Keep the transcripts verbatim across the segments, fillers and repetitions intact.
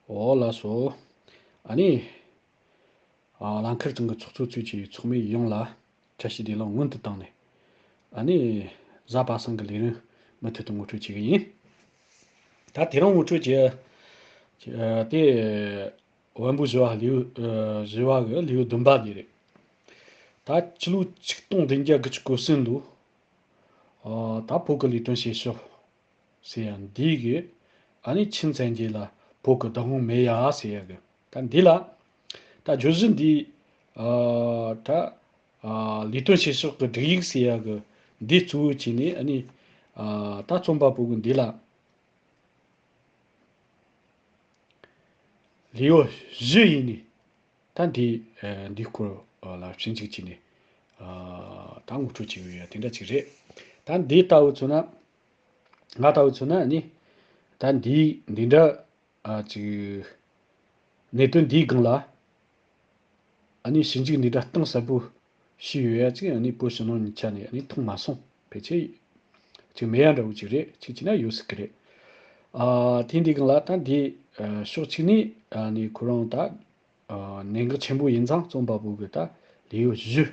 འོ་ལགས་སོ། ཨ་ནི། ཨ། ལང་ཁར་ཚང་གི་ཚོགས་གཙོ་ཚུད་ཀྱི་ཚོགས་མི་ཡོངས་ལ་བཀྲ་ཤིས་བདེ་ལེགས་སྔོན་དུ་བཏང་ནས། ཨ་ནི། གཟའ་པ་སངས་ཀྱི་ལས་རིམ་མུ་མཐུད་དུ་ངོ་སྤྲོད་བྱེད་ཀྱི་ཡིན། ད་དེ་རིང་ངོ་སྤྲོད་བྱེད། ཨ། དེ། དབོན་པོ་བཞི་བ་ལེའུ། ཨ། བཞི་བ་གི་ལེའུ་བདུན་པ་འདི་རེད། ད་ཕྱི་ལོ་ཆིག་སྟོང་བདུན་བརྒྱ་དགུ་བཅུ་གོ་གསུམ་ལོ། ཨ། ད་བོད་ཀྱི་ལས་དོན་བྱེད་ཕྱོགས་ཟེར་ཡ་འདི་གི། ཨ་ནི་ཆིན་བཙན་རྒྱལ་ལ་བོད་ཀྱི་བདག་དབང་མེད་ཡ་ཟེར་ཡ་གི། ད་འདི་ལ། ད་བརྗོད་གཞི་འདི། ཨ། ད། ཨ། ལས་དོན་བྱེད་ཕྱོགས་ཀྱི་སྒྲིག་ཡིག་ཟེར་ཡ་གི་འདི་གཙོ་བོ་བྱས་ནས། ཨ་ནི། ཨ། ད་རྩོམ་པ་པོ་གི་འདི་ལ། ལེའུ་བཞི་ཡིན་ནི། ད་འདི། ཨ། འདི་སྐོར་ལ་ཞིབ་འཇུག་བྱས་ནས། ཨ། ད་ངོ་སྤྲོད་བྱེད་ཀྱི་ཡོད་ཡ་དེ་འདྲ་ཅིག་རེད། ད་འདི་ལྟ་བུ་མཚོན་ན། ང་ལྟ་བུ་མཚོན་ན་ནི། ད་འདི་འདི་འདྲ། ཨ། ཅིག་གནད་དོན་འདིའི་སྒང་ལ། ཨ་ནི་ཞིབ་འཇུག་འདི་འདྲ་གཏིང་ཟབ་པོ་བྱས་ཡོད་ཡ་ཅིག་ཨ་ནི་བོད་ཕྱི་ནང་གཉིས་ཆ་ནས་ཨ་ནི་མཐོང་མ་སོང་། ཕལ་ཆེར་ཅིག་མེད་ཡ་འདྲ་བོ་ཅིག་རེད། ཅིག་བྱས་ན་ཡོད་སྲིད་ཀྱི་རེད། ཨ། དེ་འདི་སྒང་ལ་ད་འདི། ཨ། ཕྱོགས་གཅིག་ནས་ཨ་ནི་ཁོ་རང་ད། ཨ། གནད་འགག་ཆེན་པོ་ཡིན་ཙང་རྩོམ་པ་པོ་གི་ད་ལེའུ་བཞི་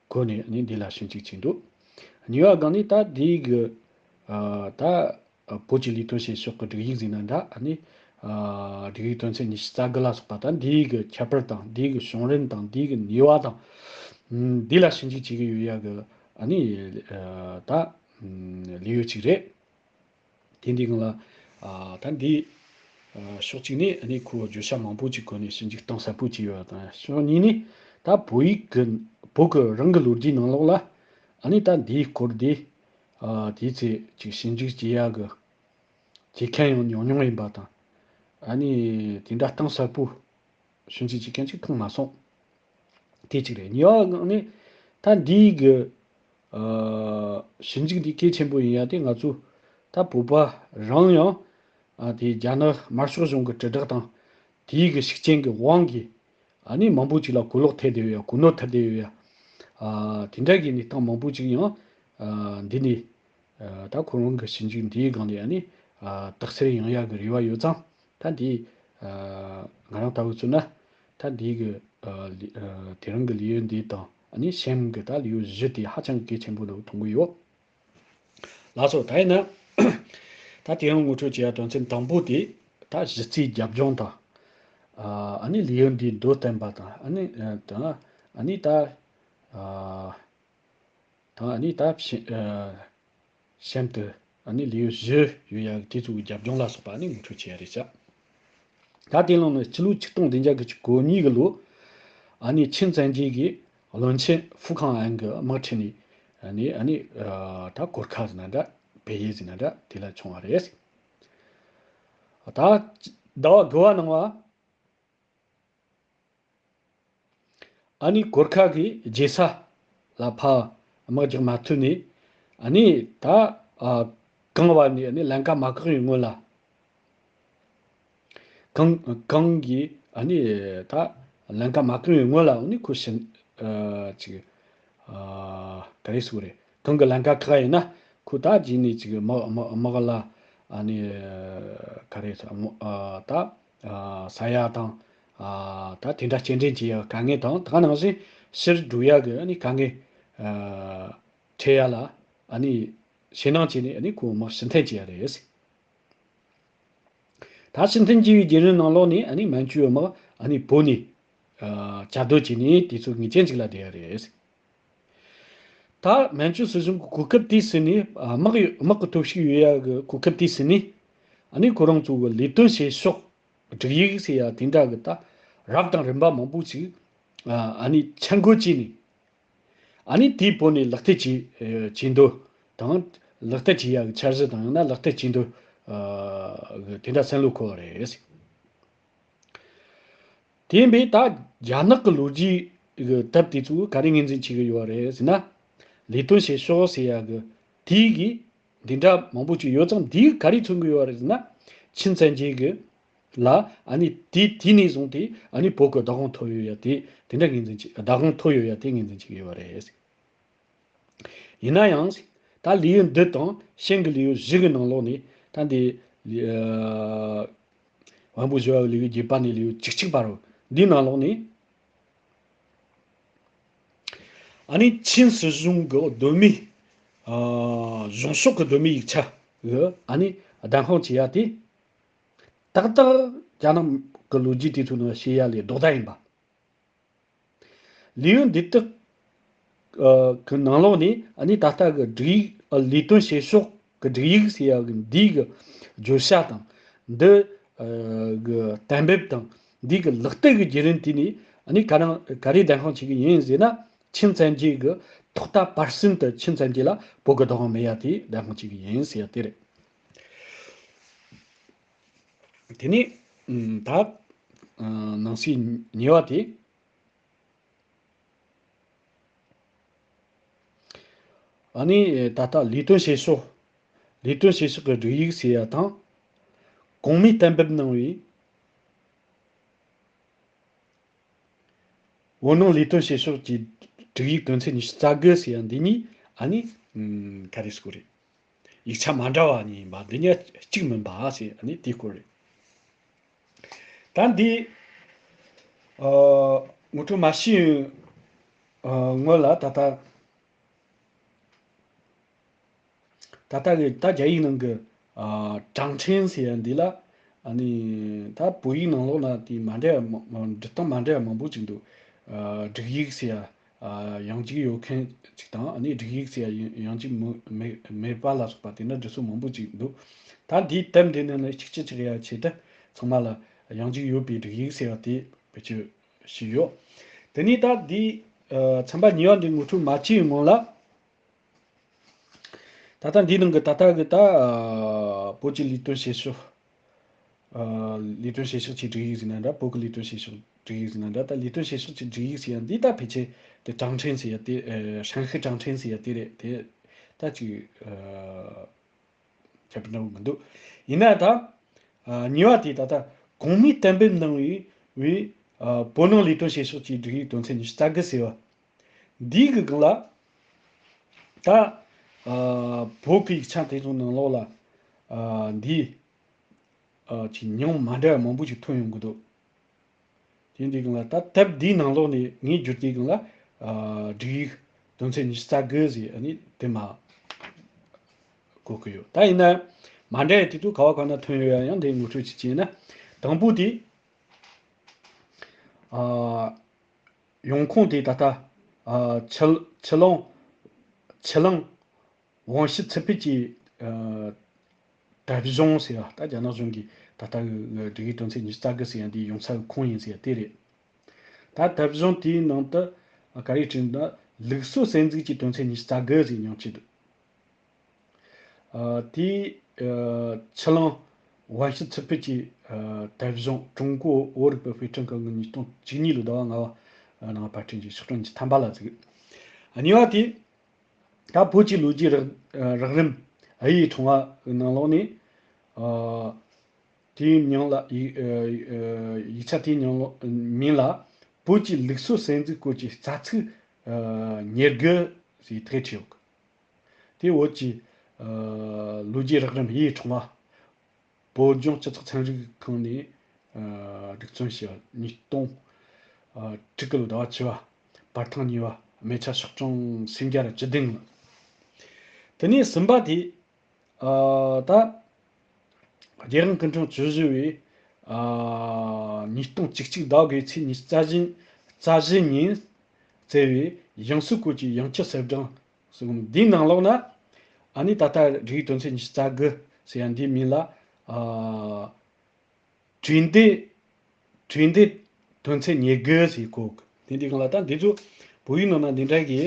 སྒོ་ནས་ནི་འདི་ལ་ཞིབ་འཇུག་བྱས་འདུག་གཉིས་པ་སྒང་ནི་ད་འདི་གི། ཨ། ད། ཨ། བོད་ཀྱི་ལས་དོན་བྱེད་ཕྱོགས་ཀྱི་སྒྲིག་ཡིག་ཟེར་ན་འདྲ། ཨ་ནི། ཨ། སྒྲིག་ཡིག་དོན་ཚན་ཉི་ཤུ་རྩ་དགུ་ལ་སོགས་པ་དང་། འདི་གི་ཁྱད་པར་དང་། འདི་གི་བྱུང་རིམ་དང་། འདི་གི་ནུས་པ་དང་། ཨ། འདི་ལ་ཞིབ་འཇུག་བྱེད་ཀྱི་ཡོད་ཡ་གི། ཨ་ནི། ཨ། ད། ཨ། ལེའུ་གཅིག་རེད། དེ་འདི་སྒང་ལ། ཨ། ད་འདི། ཨ། ཕྱོགས་གཅིག་ནས་ཨ་ནི་ཁོ་བརྗོད་བྱ་མང་པོ་ཅིག་སྒོ་ནས་ཞིབ་འཇུག་གཏིང་ཟབ་པོ་བྱས་ཡོད་པ་དང་། ཕྱོགས་གཉིས་ནས་ད་བོད་ཡིག་གི། བོད་ཀྱི་རང་གི་ལོ་རྒྱུས་ནང་ལོགས་ལ། ཨ་ནི་ད་འདིའི་སྐོར་འདི། ཨ། དེའི་ཚེ་ཅིག་ཞིབ་འཇུག་བྱེད་ཡ་གི། བྱེད་མཁན་ཡང་ཉུང་ཉུང་ཡིན་པ་དང་། ཨ་ནི་དེ་འདྲ་གཏིང་ཟབ་པོ་ཞིབ་འཇུག་བྱེད་མཁན་ཅིག་མཐོང་མ་སོང་། དེ་གཅིག་རེད། གཉིས་པ་ནི་ད་འདིའི་གི། ཨ། ཞིབ་འཇུག་འདི་གལ་ཆེན་པོ་ཡིན་ཡ་དེ་ང་ཚོ་ད་བོད་པ་རང་ཡང་། ཨ། དེ་རྒྱ་ནག་དམར་ཤོག་གཞུང་གི་དྲིལ་བསྒྲགས་དང་། དེའི་གི་ཤུགས་རྐྱེན་གི་དབང་གིས། ཨ་ནི་མང་པོ་ཅིག་ལ་གོ་ལོག་ཐེབས་བསྡད་ཡོད་ཡ། གོ་ནོར་ཐེབས་བསྡད་ཡོད་ཡ། ཨ། དེ་འདྲ་གི་གནས་སྟངས་མང་པོ་ཅིག་ཡང་། ཨ། འདི་ནས། ཨ། ད་ཁོ་རང་གི་ཞིབ་འཇུག་འདིའི་སྒང་ནས་ཨ་ནི། ཨ། དག་སེལ་ཡོང་ཡག་གི་རེ་བ་ཡོད་ཙང་། ད་འདི། ཨ། ང་རང་ལྟ་བུ་བྱས་ན། ད་འདི་གི། ཨ། ལི། ཨ། དེ་རིང་གི་ལེའུ་འདི་དང་ཨ་ནི་གཤམ་གི་ད་ལེའུ་བཞི་དེ་ཧ་ཅང་གི་གལ་ཆེན་པོ་འདྲ་བོ་མཐོང་གི་ཡོད། ལགས་སོ། ད་ཡིན་ན། ད་དེ་རིང་ངོ་སྤྲོད་བྱེད་ཡ་དོན་ཚན་དང་པོ་དེ། ད་གཞི་རྩའི་རྒྱབ་ལྗོངས་དང་། ཨ། ཨ་ནི་ལེའུ་འདིའི་མདོ་བསྟན་པ་དང་། ཨ་ནི། ཨ། དང་ཨ་ནི་ད། ཨ། དང་ཨ་ནི་ད་གཤམ། ཨ། གཤམ་དུ་ཨ་ནི་ལེའུ་བཞི་ཡོད་ཡ་དེ་ཚོའི་རྒྱབ་ལྗོངས་ལ་སོགས་པ་ཨ་ནི་ངོ་སྤྲོད་བྱེད་ཡ་རེད་ཤག་ད་དེ་ལོ་ནི་ཕྱི་ལོ་ཆིག་སྟོང་བདུན་བརྒྱ་དགུ་བཅུ་གོ་གཉིས་གི་ལོ། ཨ་ནི་ཆིན་བཙན་རྒྱལ་གྱི་བློན་ཆེན་ཧྥུ་ཁང་ཨན་གྱི་དམག་ཁྲིད་ནས་ཨ་ནི། ཨ་ནི། ཨ། ད་གོར་ཁ་ཟེར་ན་འདྲ། བལ་ཡུལ་ཟེར་ན་འདྲ། དེ་ལ་བྱུང་བ་རེད། ད་ཟླ་བ་དགུ་བ་ནང་བ། ཨ་ནི་གོར་ཁ་གི་རྒྱལ་ས་ལ་ཕར་དམག་རྒྱག་མ་ཐུབ་ནས། ཨ་ནི་ད། ཨ། གངས་བབས་ནས་ཨ་ནི་ལང་ཀ་མ་བཀག་པའི་སྔོན་ལ། གངས། གངས་ཀྱིས་ཨ་ནི་ད་ལང་ཀ་མ་བཀག་པའི་སྔོན་ལ་ཨ་ནི་ཁོ་ཕྱིན། ཨ། ཅིག་ཨ། ག་རེ་ཟེར་དགོས་རེད། གངས་ཀྱིས་ལང་ཀ་བཀག་ཡིན་ན། ཁོ་ད་རྗེས་ནས་ཅིག་དམག་དམག་དམག་ལ་ཨ་ནི་ག་རེ་ཟེར། ཨ། ད། ཨ། ཟ་ཡ་དང་། ཨ། ད་དེ་འདྲ་སྐྱེལ་འདྲེན་བྱེད་ཡ་དཀའ་ངལ་དང་། ད་ག་ནང་བཞིན་ཕྱིར་འགྲོ་ཡ་གི་ཨ་ནི་དཀའ་ངལ། ཨ། འཕྲད་ཡ་ལ་ཨ་ནི་ཞེད་སྣང་བྱས་ནས་ཨ་ནི་ཁོ་དམག་ཕྱིར་འཐེན་བྱེད་ཡ་རེད། ད་ཕྱིར་འཐེན་བྱས་པའི་རྒྱུན་རིང་ནང་ལོགས་ནས་ཨ་ནི་མན་ཇུའི་དམག་ཨ་ནི་བོད་ནས། ཨ། བཅའ་སྡོད་བྱས་ནས་དུས་ཚོད་ངེས་ཅན་ཅིག་ལ་བསྡད་ཡ་རེད། ད་མན་ཇུ་སྲིད་གཞུང་གི་གོ་སྐབས་དེ་ཟིན་ནས། ཨ། དམག་ཡོད། དམག་གི་སྟོབས་ཤུགས་ཡོད་ཡ་གི་གོ་སྐབས་དེ་ཟིན་ནས། ཨ་ནི་ཁོ་རང་ཚོ་གི་ལས་དོན་བྱེད་ཕྱོགས་སྒྲིག་ཡིག་ཟེར་ཡ་དེ་འདྲ་གི་ད་རབ་དང་རིམ་པ་མང་པོ་ཅིག་ཨ། ཨ་ནི་འཆར་འགོད་བྱས་ནས། ཨ་ནི་དེའི་བོད་ནས་ལག་བསྟར་བྱེད། ཨ། བྱེད་འདོད་དང་། ལག་བསྟར་བྱེད་ཡ་གི་འཆར་གཞི་དང་། ཡང་ན་ལག་བསྟར་བྱེད་འདོད། ཨ། གི་དེ་འདྲ་སེམས་བློ་འཁོར་བ་རེད། དེ་ཡིན་པས་ད་རྒྱ་ནག་གི་ལོ་རྒྱུས་ཀྱི་དེབ་དེ་ཚོས་ག་རེ་ངོས་འཛིན་བྱེད་ཀྱི་ཡོད་རེད་ཟེར་ན། ལས་དོན་བྱེད་ཕྱོགས་ཟེར་ཡ་གི་དེའི་གི་འདི་འདྲ་མང་པོ་ཅིག་ཡོད་ཙང་། འདིས་ག་རེ་མཚོན་གྱི་ཡོད་རེད་ཟེར་ན། ཆིན་བཙན་རྒྱལ་གི་ལ་ཨ་ནི་དེ་དེ་ནས་བཟུང་སྟེ་ཨ་ནི་བོད་ཀྱི་བདག་དབང་ཐོབ་ཡོད་ཡ་དེ། དེ་འདྲ་ངོས་འཛིན་བྱེད། བདག་དབང་ཐོབ་ཡོད་ཡ་དེ་ངོས་འཛིན་བྱེད་ཀྱི་ཡོད་རེད། ཡིན་ན་ཡང་། ད་ལེའུ་འདི་དང་གཤམ་གྱི་ལེའུ་བཞི་གི་ནང་ལོགས་ནས། ད་འདི། ཨ། དབང་པོ་བཞི་པ་ལེའུ་བརྒྱད་པ་ནས་ལེའུ་བཅུ་གཅིག་པ་རུ་འདིའི་ནང་ལོགས་ནས། ཨ་ནི་ཆིན་སྲིད་གཞུང་གི་གདོད་མའི་ཨ། གཞུང་ཕྱོགས་ཀྱི་གདོད་མའི་ཡིག་ཆ་གི་ཨ་ནི་བདམས་དཔང་བྱེད་ཡ་དེ། ཏག་ཏག་རྒྱ་ནག་གི་ལོ་རྒྱུས་དེ་ཚོ་ནང་བཤད་ཡ་ལས་ལྡོག་ཟླ་ཡིན་པ། ལེའུ་འདི་དག་གི་ནང་ལོགས་ནས་ཨ་ནི་ད་ལྟ་གི་སྒྲིག་ཡིག་ཨ། ལས་དོན་བྱེད་ཕྱོགས་ཀྱི་སྒྲིག་ཡིག་ཟེར་ཡ་གི་འདི་གི་བརྗོད་བྱ་དང་འདི་གི་གཏན་འབེབས་དང་འདི་གི་ལག་བསྟར་གྱི་བརྒྱུད་རིམ་དེ་ནས་ཨ་ནི་ག་རང་ག་རེ་བདམས་དཔང་བྱེད་ཀྱི་ཡིན་ཟེར་ན། ཆིན་བཙན་རྒྱལ་གྱི་ཐོག་མཐའ་བར་གསུམ་དུ་ཆིན་བཙན་རྒྱལ་ལ་བོད་ཀྱི་བདག་དབང་མེད་ཡ་དེ་བདམས་དཔང་བྱེད་ཀྱི་ཡིན་ཟེར་ཡ་དེ་རེད། དེ་ནས་ད་ནང་གསེས་གཉིས་པ་དེ། ཨ་ནི་ད་ལྟ་ལས་དོན་བྱེད་ཕྱོགས། ལས་དོན་བྱེད་ཕྱོགས་ཀྱི་སྒྲིག་ཡིག་ཟེར་ཡ་དང་། གོང་མའི་གཏན་འབེབས་གནང་བའི་བོད་ནང་ལས་དོན་བྱེད་ཕྱོགས་ཀྱི་སྒྲིག་ཡིག་དོན་ཚན་ཉི་ཤུ་རྩ་དགུ་ཟེར་ཡ་འདི་གཉིས་ཨ་ནི་ག་རེ་ཟེར་དགོས་རེད། ཡིག་ཆ་མ་འདྲ་བ་གཉིས་ཡིན་པ་འདི་གཉིས་གཅིག་མིན་པ་ཟེར་ཨ་ནི་དེའི་སྐོར་རེད། ད་འདི། ཨ། ངོ་སྤྲོད་མ་བྱས་ཡོད། ཨ། སྔོན་ལ་ད་ལྟ། ད་ལྟ་གི་ད་རྒྱ་ཡིག་ནང་གི། ཨ། ཀྲང་ཁྲེན་ཟེར་ཡ་འདི་ལ། ཨ་ནི། ད་བོད་ཡིག་ནང་ལོགས་ན་དེ་མ་འདྲ་བ་མང་། འབྲི་སྟངས་མ་འདྲ་བ་མང་པོ་ཅིག་འདུག་ཨ། སྒྲིག་ཡིག་ཟེར་ཡ། ཨ། ཡང་ཅིག་ཡོད་མཁན་ཅིག་དང་། ཨ་ནི་སྒྲིག་ཡིག་ཟེར་ཡ་ཡང་ཅིག་མི་མེད་མེད་པ་ལ་སོགས་པ་དེ་འདྲ་འབྲི་སྲོལ་མང་པོ་ཅིག་འདུག་ད་འདིའི་དེབ་འདི་ནང་ལ་གཅིག་གཅིག་གཅིག་ཡ་ཆེད་དུ་ཚང་མ་ལ་ཡང་ཅིག་ཡོད་པའི་སྒྲིག་ཡིག་ཟེར་བ་དེ་བེད་སྤྱོད་བྱས་ཡོད། དེ་ནས་ད་འདི། ཨ། ཚན་པ་གཉིས་པ་འདི་ངོ་སྤྲོད་མ་བྱས་སྔོན་ལ། ད་ལྟ་འདིའི་ནང་གི་ད་ལྟ་གི་ད། ཨ། བོད་ཀྱི་ལས་དོན་བྱེད་ཕྱོགས། ཨ། ལས་དོན་བྱེད་ཕྱོགས་ཀྱི་སྒྲིག་ཡིག་ཟེར་ན་འདྲ། བོད་ཀྱི་ལས་དོན་བྱེད་ཕྱོགས་སྒྲིག་ཡིག་ཟེར་ན་འདྲ། ད་ལས་དོན་བྱེད་ཕྱོགས་ཀྱི་སྒྲིག་ཡིག་ཟེར་ཡ་འདི་ད་ཕལ་ཆེར་དེ་ཀྲང་ཁྲེན་ཟེར་ཡ་དེ། ཨ། ཧྲན་ཤི་ཀྲང་ཁྲེན་ཟེར་ཡ་དེ་རེད། དེ་ད་ཅིག་ཨ། ཁྱད་པར་འདྲ་བོ་མི་འདུག་ཡིན་ན་ད། ཨ། གཉིས་པ་དེ་ད་ལྟ་གོང་མའི་གཏན་འབེབས་གནང་བའི་བའི། ཨ། བོད་ནང་ལས་དོན་བྱེད་ཕྱོགས་ཀྱི་སྒྲིག་ཡིག་དོན་ཚན་ཉི་ཤུ་རྩ་དགུ་ཟེར་བ། འདིའི་གི་སྒང་ལ། ད། ཨ། བོད་ཀྱི་ཡིག་ཆ་དེ་ཚོ་ནང་ལོགས་ལ། ཨ། འདི། ཨ། ཅིག་མྱིང་མ་འདྲ་བ་མང་པོ་ཞིག་ཐོན་ཡོང་གི་འདུག་དེ་འདི་སྒང་ལ་ད་དེབ་འདིའི་ནང་ལོགས་ནས་ངས་བསྒྱུར་དེའི་སྒང་ལ། ཨ། སྒྲིག་ཡིག་དོན་ཚན་ཉི་ཤུ་རྩ་དགུ་ཟེར་ཨ་ནི་དེ་མ་གོ་གི་ཡོད། ད་ཡིན་ན་མ་འདྲ་བའི་དེ་ཚོ་ག་བ་ག་ན་ཐོན་ཡོད་ཡ་ཡང་དེ་ངོ་སྤྲོད་ཅིག་བྱས་ན། དང་པོ་དེ། ཨ། ཡོང་ཁུངས་དེ་ད་ལྟ། ཨ། ཆི་ཆི་ལོང་། ཆི་ལང་། ཝང་ཤི་ཚི་ཕི་གྱི། ཨ། དེབ་གཞུང་ཟེར་བ། ད་རྒྱ་ནག་གཞུང་གི་ད་ལྟ་སྒྲིག་ཡིག་དོན་ཚན་ཉི་ཤུ་རྩ་དགུ་ཟེར་ཡ་འདི་ཡོང་ས་གི་ཁུངས་ཡིན་ཟེར་ཡ་དེ་རེད། ད་དེབ་གཞུང་དེའི་ནང་དུ་ག་རེ་བྲིས་འདུག་ན། ལུགས་སྲོལ་གསར་འཛུགས་ཀྱི་དོན་ཚན་ཉི་ཤུ་རྩ་དགུ་ཟེར་མྱིང་བྲིས་འདུག་ཨ། དེའི། ཨ། ཆི་ལང་ཝང་ཤི་ཚི་ཕི་གྱི། ཨ། དེབ་གཞུང་ཀྲུང་གོ་བོད་རིག་པའི་དཔེ་སྐྲུན་ཁང་གི་ཉིས་སྟོང་བཅུ་གཉིས་ལོའི་ཟླ་བ་ལྔ་པ་ནང་པར་སྐྲུན་གྱིས་ཕྱོགས་སྒྲིག་ཐམ་པ་ལ་གཟིགས། ཨ། གཉིས་པ་དེ། ད་བོད་ཀྱི་ལོ་རྒྱུས་རགས་རགས་རིམ་ཨ་ཡེ་ཁྲུང་བ་ནང་ལོགས་ནས། ཨ། དེའི་མྱིང་ལ་ཡིག་ཨ། ཡིག་ཆ་དེའི་མྱིང་ལ་མིང་ལ་བོད་ཀྱི་ལུགས་སྲོལ་གསར་འཛུགས་སྐོར་གྱི་རྩ་ཚིག་ཨ། ཉེར་དགུ་ཞེས་དེ་བྲིས་ཡོད། དེ་བོད་ཀྱི། ཨ། ལོ་རྒྱུས་རགས་རིམ་ཨ་ཡེ་ཁྲུང་བ། བོད་ལྗོངས་སྤྱི་ཚོགས་ཚན་རིག་ཁང་ནས། ཨ། སྒྲིག་བཙུགས་བྱས་པ། ཉིས་སྟོང་། ཨ། དྲུག་གི་ལོ་ཟླ་བ་བཅུ་པ། པར་ཐེངས་གཉིས་པ། སྨད་ཆ་ཤོག་གྲངས་སུམ་བརྒྱ་དང་བཅུ་བདུན། དེ་ནས་གསུམ་པ་དེ། ཨ། ད་རྒྱལ་དབང་སྐུ་ཕྲེང་བཅུ་བཞི་པའི། ཨ། ཉིས་སྟོང་བཅུ་གཅིག་ཟླ་དགུ་པའི་ཚེས་ཉི་ཤུ་རྩ་བཞི། རྩ་བཞི་ཉིན་བསྩལ་བའི་ཡང་སྲིད་སྐོར་གྱི་ཡང་སྤྱི་གསེར་སྦྲེང་གསུམ། འདིའི་ནང་ལོགས་ན་ཨ་ནི་ད་ལྟ་སྒྲིག་ཡིག་དོན་ཚན་ཉི་ཤུ་རྩ་དགུ་ཟེར་ཡ་འདིའི་མིང་ལ། ཨ། གྲོས་འདེབས། གྲོས་འདེབས་དོན་ཚན་ཉེར་དགུ་ཟེར་གོ། དེ་འདི་སྒང་ལ་ད་འདི་ཚོ་བོད་ཡིག་ནང་ན་འདི་འདྲ་གི།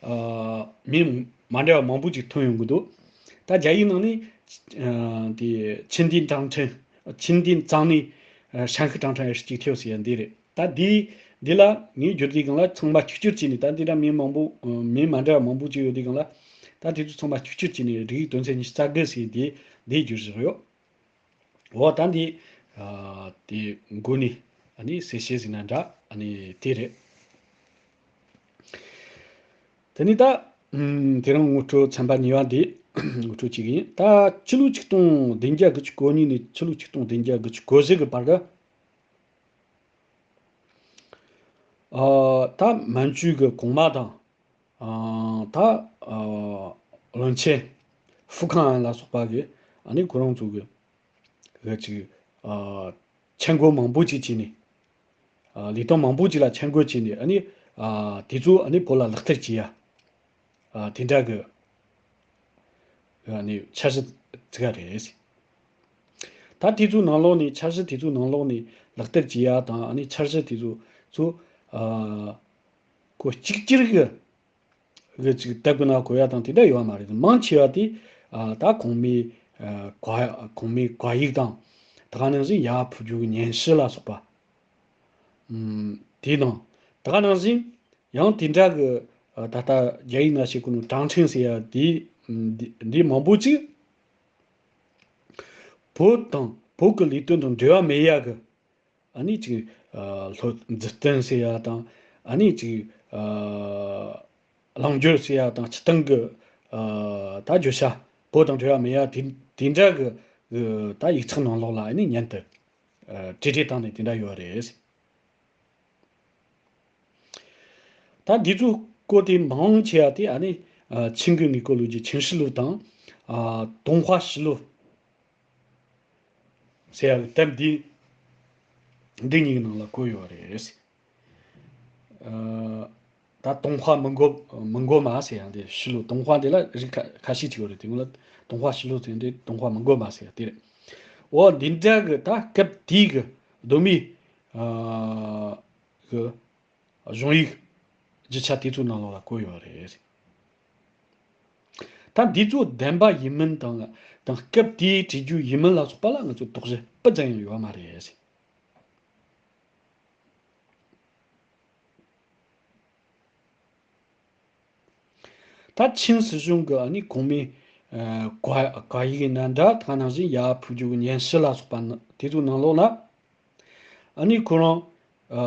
ཨ། མིང་མ་འདྲ་བ་མང་པོ་ཅིག་ཐོན་ཡོང་གི་འདུག་ད་རྒྱ་ཡིག་ནང་ནས། ཨ། དེ་ཆིན་ཏིན་ཀྲང་ཁྲེན། ཆིན་ཏིན་གཙང་ནས། ཨ། ཧྲན་ཤི་ཀྲང་ཁྲེན་ཨེ་ཤི་ཅིག་ཐེའོ་ཟེར་ཡ་འདི་རེད། ད་འདི་འདི་ལ་ངས་བསྒྱུར་དུས་སྒང་ལ་ཚང་མ་གཅིག་གྱུར་བྱས་ནས། ད་འདི་འདྲ་མིང་མང་པོ། ཨ། མིང་མ་འདྲ་བ་མང་པོ་ཅིག་ཡོད་དུས་སྒང་ལ། ད་དེ་ཚོ་ཚང་མ་གཅིག་གྱུར་བྱས་ནས་སྒྲིག་ཡིག་དོན་ཚན་ཉི་ཤུ་རྩ་དགུ་ཟེར་དེ་འདི་བསྒྱུར་བཞག་ཡོད། འོ་ད་འདི། ཨ། དེ་མགོ་ནས་ཨ་ནི་གསལ་བཤད་ཟེར་ན་འདྲ། ཨ་ནི་དེ་རེད། དེ་ནས་ད། ཨུམ། དེ་རིང་ངོ་སྤྲོད་ཚན་པ་གཉིས་པ་འདི། ངོ་སྤྲོད་བྱེད་ཀྱི་ཡིན། ད་ཕྱི་ལོ་ཆིག་སྟོང་བདུན་བརྒྱ་དགུ་བཅུ་གོ་གཉིས་ནས་ཕྱི་ལོ་ཆིག་སྟོང་བདུན་བརྒྱ་དགུ་བཅུ་གོ་བཞི་གི་བར་གི། ཨ་ད་མན་ཇུ་གི་གོང་མ་དང་། ཨ་ད་ཨ་བློན་ཆེན་ཧྥུ་ཁང་ཨན་ལ་སོགས་པ་གི་ཨ་ནི་ཁོ་རང་ཚོ་གི་གི་ཅིག་ཨ་ཆད་མགོ་མང་པོ་ཅིག་བྱས་ནས། ཨ་ལས་དོན་མང་པོ་ཅིག་ལ་ཆད་མགོ་བྱས་ནས། ཨ་ནི་ཨ་དེ་ཚོ་ཨ་ནི་བོད་ལ་ལག་བསྟར་བྱེད་ཡ། ཨ་དེ་འདྲ་གི་ཨ་ནི་འཆར་གཞི་བཙུགས་ཡ་རེད། ད་དེ་ཚོའི་ནང་ལོགས་ནས། འཆར་གཞི་དེ་ཚོའི་ནང་ལོགས་ནས་ལག་བསྟར་བྱེད་ཡ་དང་། ཨ་ནི་འཆར་གཞི་དེ་ཚོ་ཚོ་ཨ་ཁོ་གཅིག་གྱུར་གི་གི་ཅིག་དེབ་ཀྱི་ནང་བཀོད་ཡ་དང་དེ་འདྲ་ཡོད་མ་རེད། མང་ཆེ་བ་དེ་ཨ་ད་གོང་མའི་ཨ་བཀའ་གོང་མའི་བཀའ་ཡིག་དང་། དེ་ག་ནང་བཞིན་ཡར་འཕུར་རྒྱུ་གི་སྙན་ཞུ་ལ་སོགས་པ། ཨམ་དེའི་ནང་། དེ་ག་ནང་བཞིན་ཡང་དེ་འདྲ་གི་ཨ་ད་ལྟ་རྒྱ་ཡིག་ནང་བཤད་གོ་ནོ་ཀྲང་ཁྲེང་ཟེར་ཡ་དེ། ཨམ་འདི་འདི་མང་པོ་ཅིག་བོད་དང་བོད་ཀྱི་ལས་དོན་དང་འབྲེལ་བ་མེད་ཡ་གི། ཨ་ནི་ཅིག་ཨ་སློབ་མཛུབ་སྟོན་ཟེར་ཡ་དང་། ཨ་ནི་ཅིག་ཨ་ལངས་སྦྱོར་ཟེར་ཡ་དང་། སྤྱིར་བཏང་གི་ཨ་ད་བརྗོད་བྱ་བོད་དང་འབྲེལ་བ་མེད་ཡ་དེ་དེ་འདྲ་གི་གི་ད་ཡིག་ཚགས་ནང་ལོགས་ལ་ཨ་ནི་སྙན་དུ་ཨ་བྲིས་བྲིས་བཏང་ནས་དེ་འདྲ་ཡོད་རེད། ད་འདི་ཚོ་སྐོར་དེ་མང་ཆེ་བ་དེ་ཨ་ནི་ཨ་ཆིང་གི་ངེ་གོ་ལོ་རྒྱུས། ཆིང་ཧྲི་ལུ་དང་། ཨ་ཏུང་ཧྭ་ཧྲི་ལུ་ཟེར་ཡ་གི་དེབ་འདི་འདི་གཉིས་ཀྱི་ནང་ལ་བཀོད་ཡོད་རེད། ཨ་ད་ཏུང་ཧྭ་མི་མགོ་མི་མགོ་མ་ཟེར་ཡ་འདི། ཧྲི་ལུ་ཏུང་ཧྭ་འདི་ལ་རིགས་ཁ་ཁ་ཤས་ཅིག་ཡོད་རེད། དེ་ངོ་ལ་ཏུང་ཧྭ་ཧྲི་ལུ་ཟེར་འདི། ཏུང་ཧྭ་མི་མགོ་མ་ཟེར་ཡ་དེ་རེད། འོ་འདི་འདྲ་གི་ད་སྐབས་དེའི་གི་གདོད་མའི་ཨ་གི་གཞུང་ཡིག་རྒྱུ་ཆ་དེ་ཚོའི་ནང་ལོགས་ལ་བཀོད་ཡོད་རེད། ད་འདི་ཚོ་བདེན་པ་ཡིན་མིན་དང་། དང་སྐབས་དེའི་བྲིས་རྒྱུ་ཡིན་མིན་ལ་སོགས་པ་ལ་ང་ཚོ་དོགས་གཞི་སྤུ་ཙམ་ཡང་ཡོད་མ་རེད། ད་ཆིང་སྲིད་གཞུང་གི་ཨ་ནི་གོང་མའི་ཨ་བཀའ་བཀའ་ཡིག་ཡིན་ན་འདྲ། དེ་ག་ནང་བཞིན་ཡར་འཕུར་རྒྱུ་གི་སྙན་ཞུ་ལ་སོགས་པ་ན་དེ་ཚོའི་ནང་ལོགས་ལ་ཨ་ནི་ཁོ་རང་ཨ་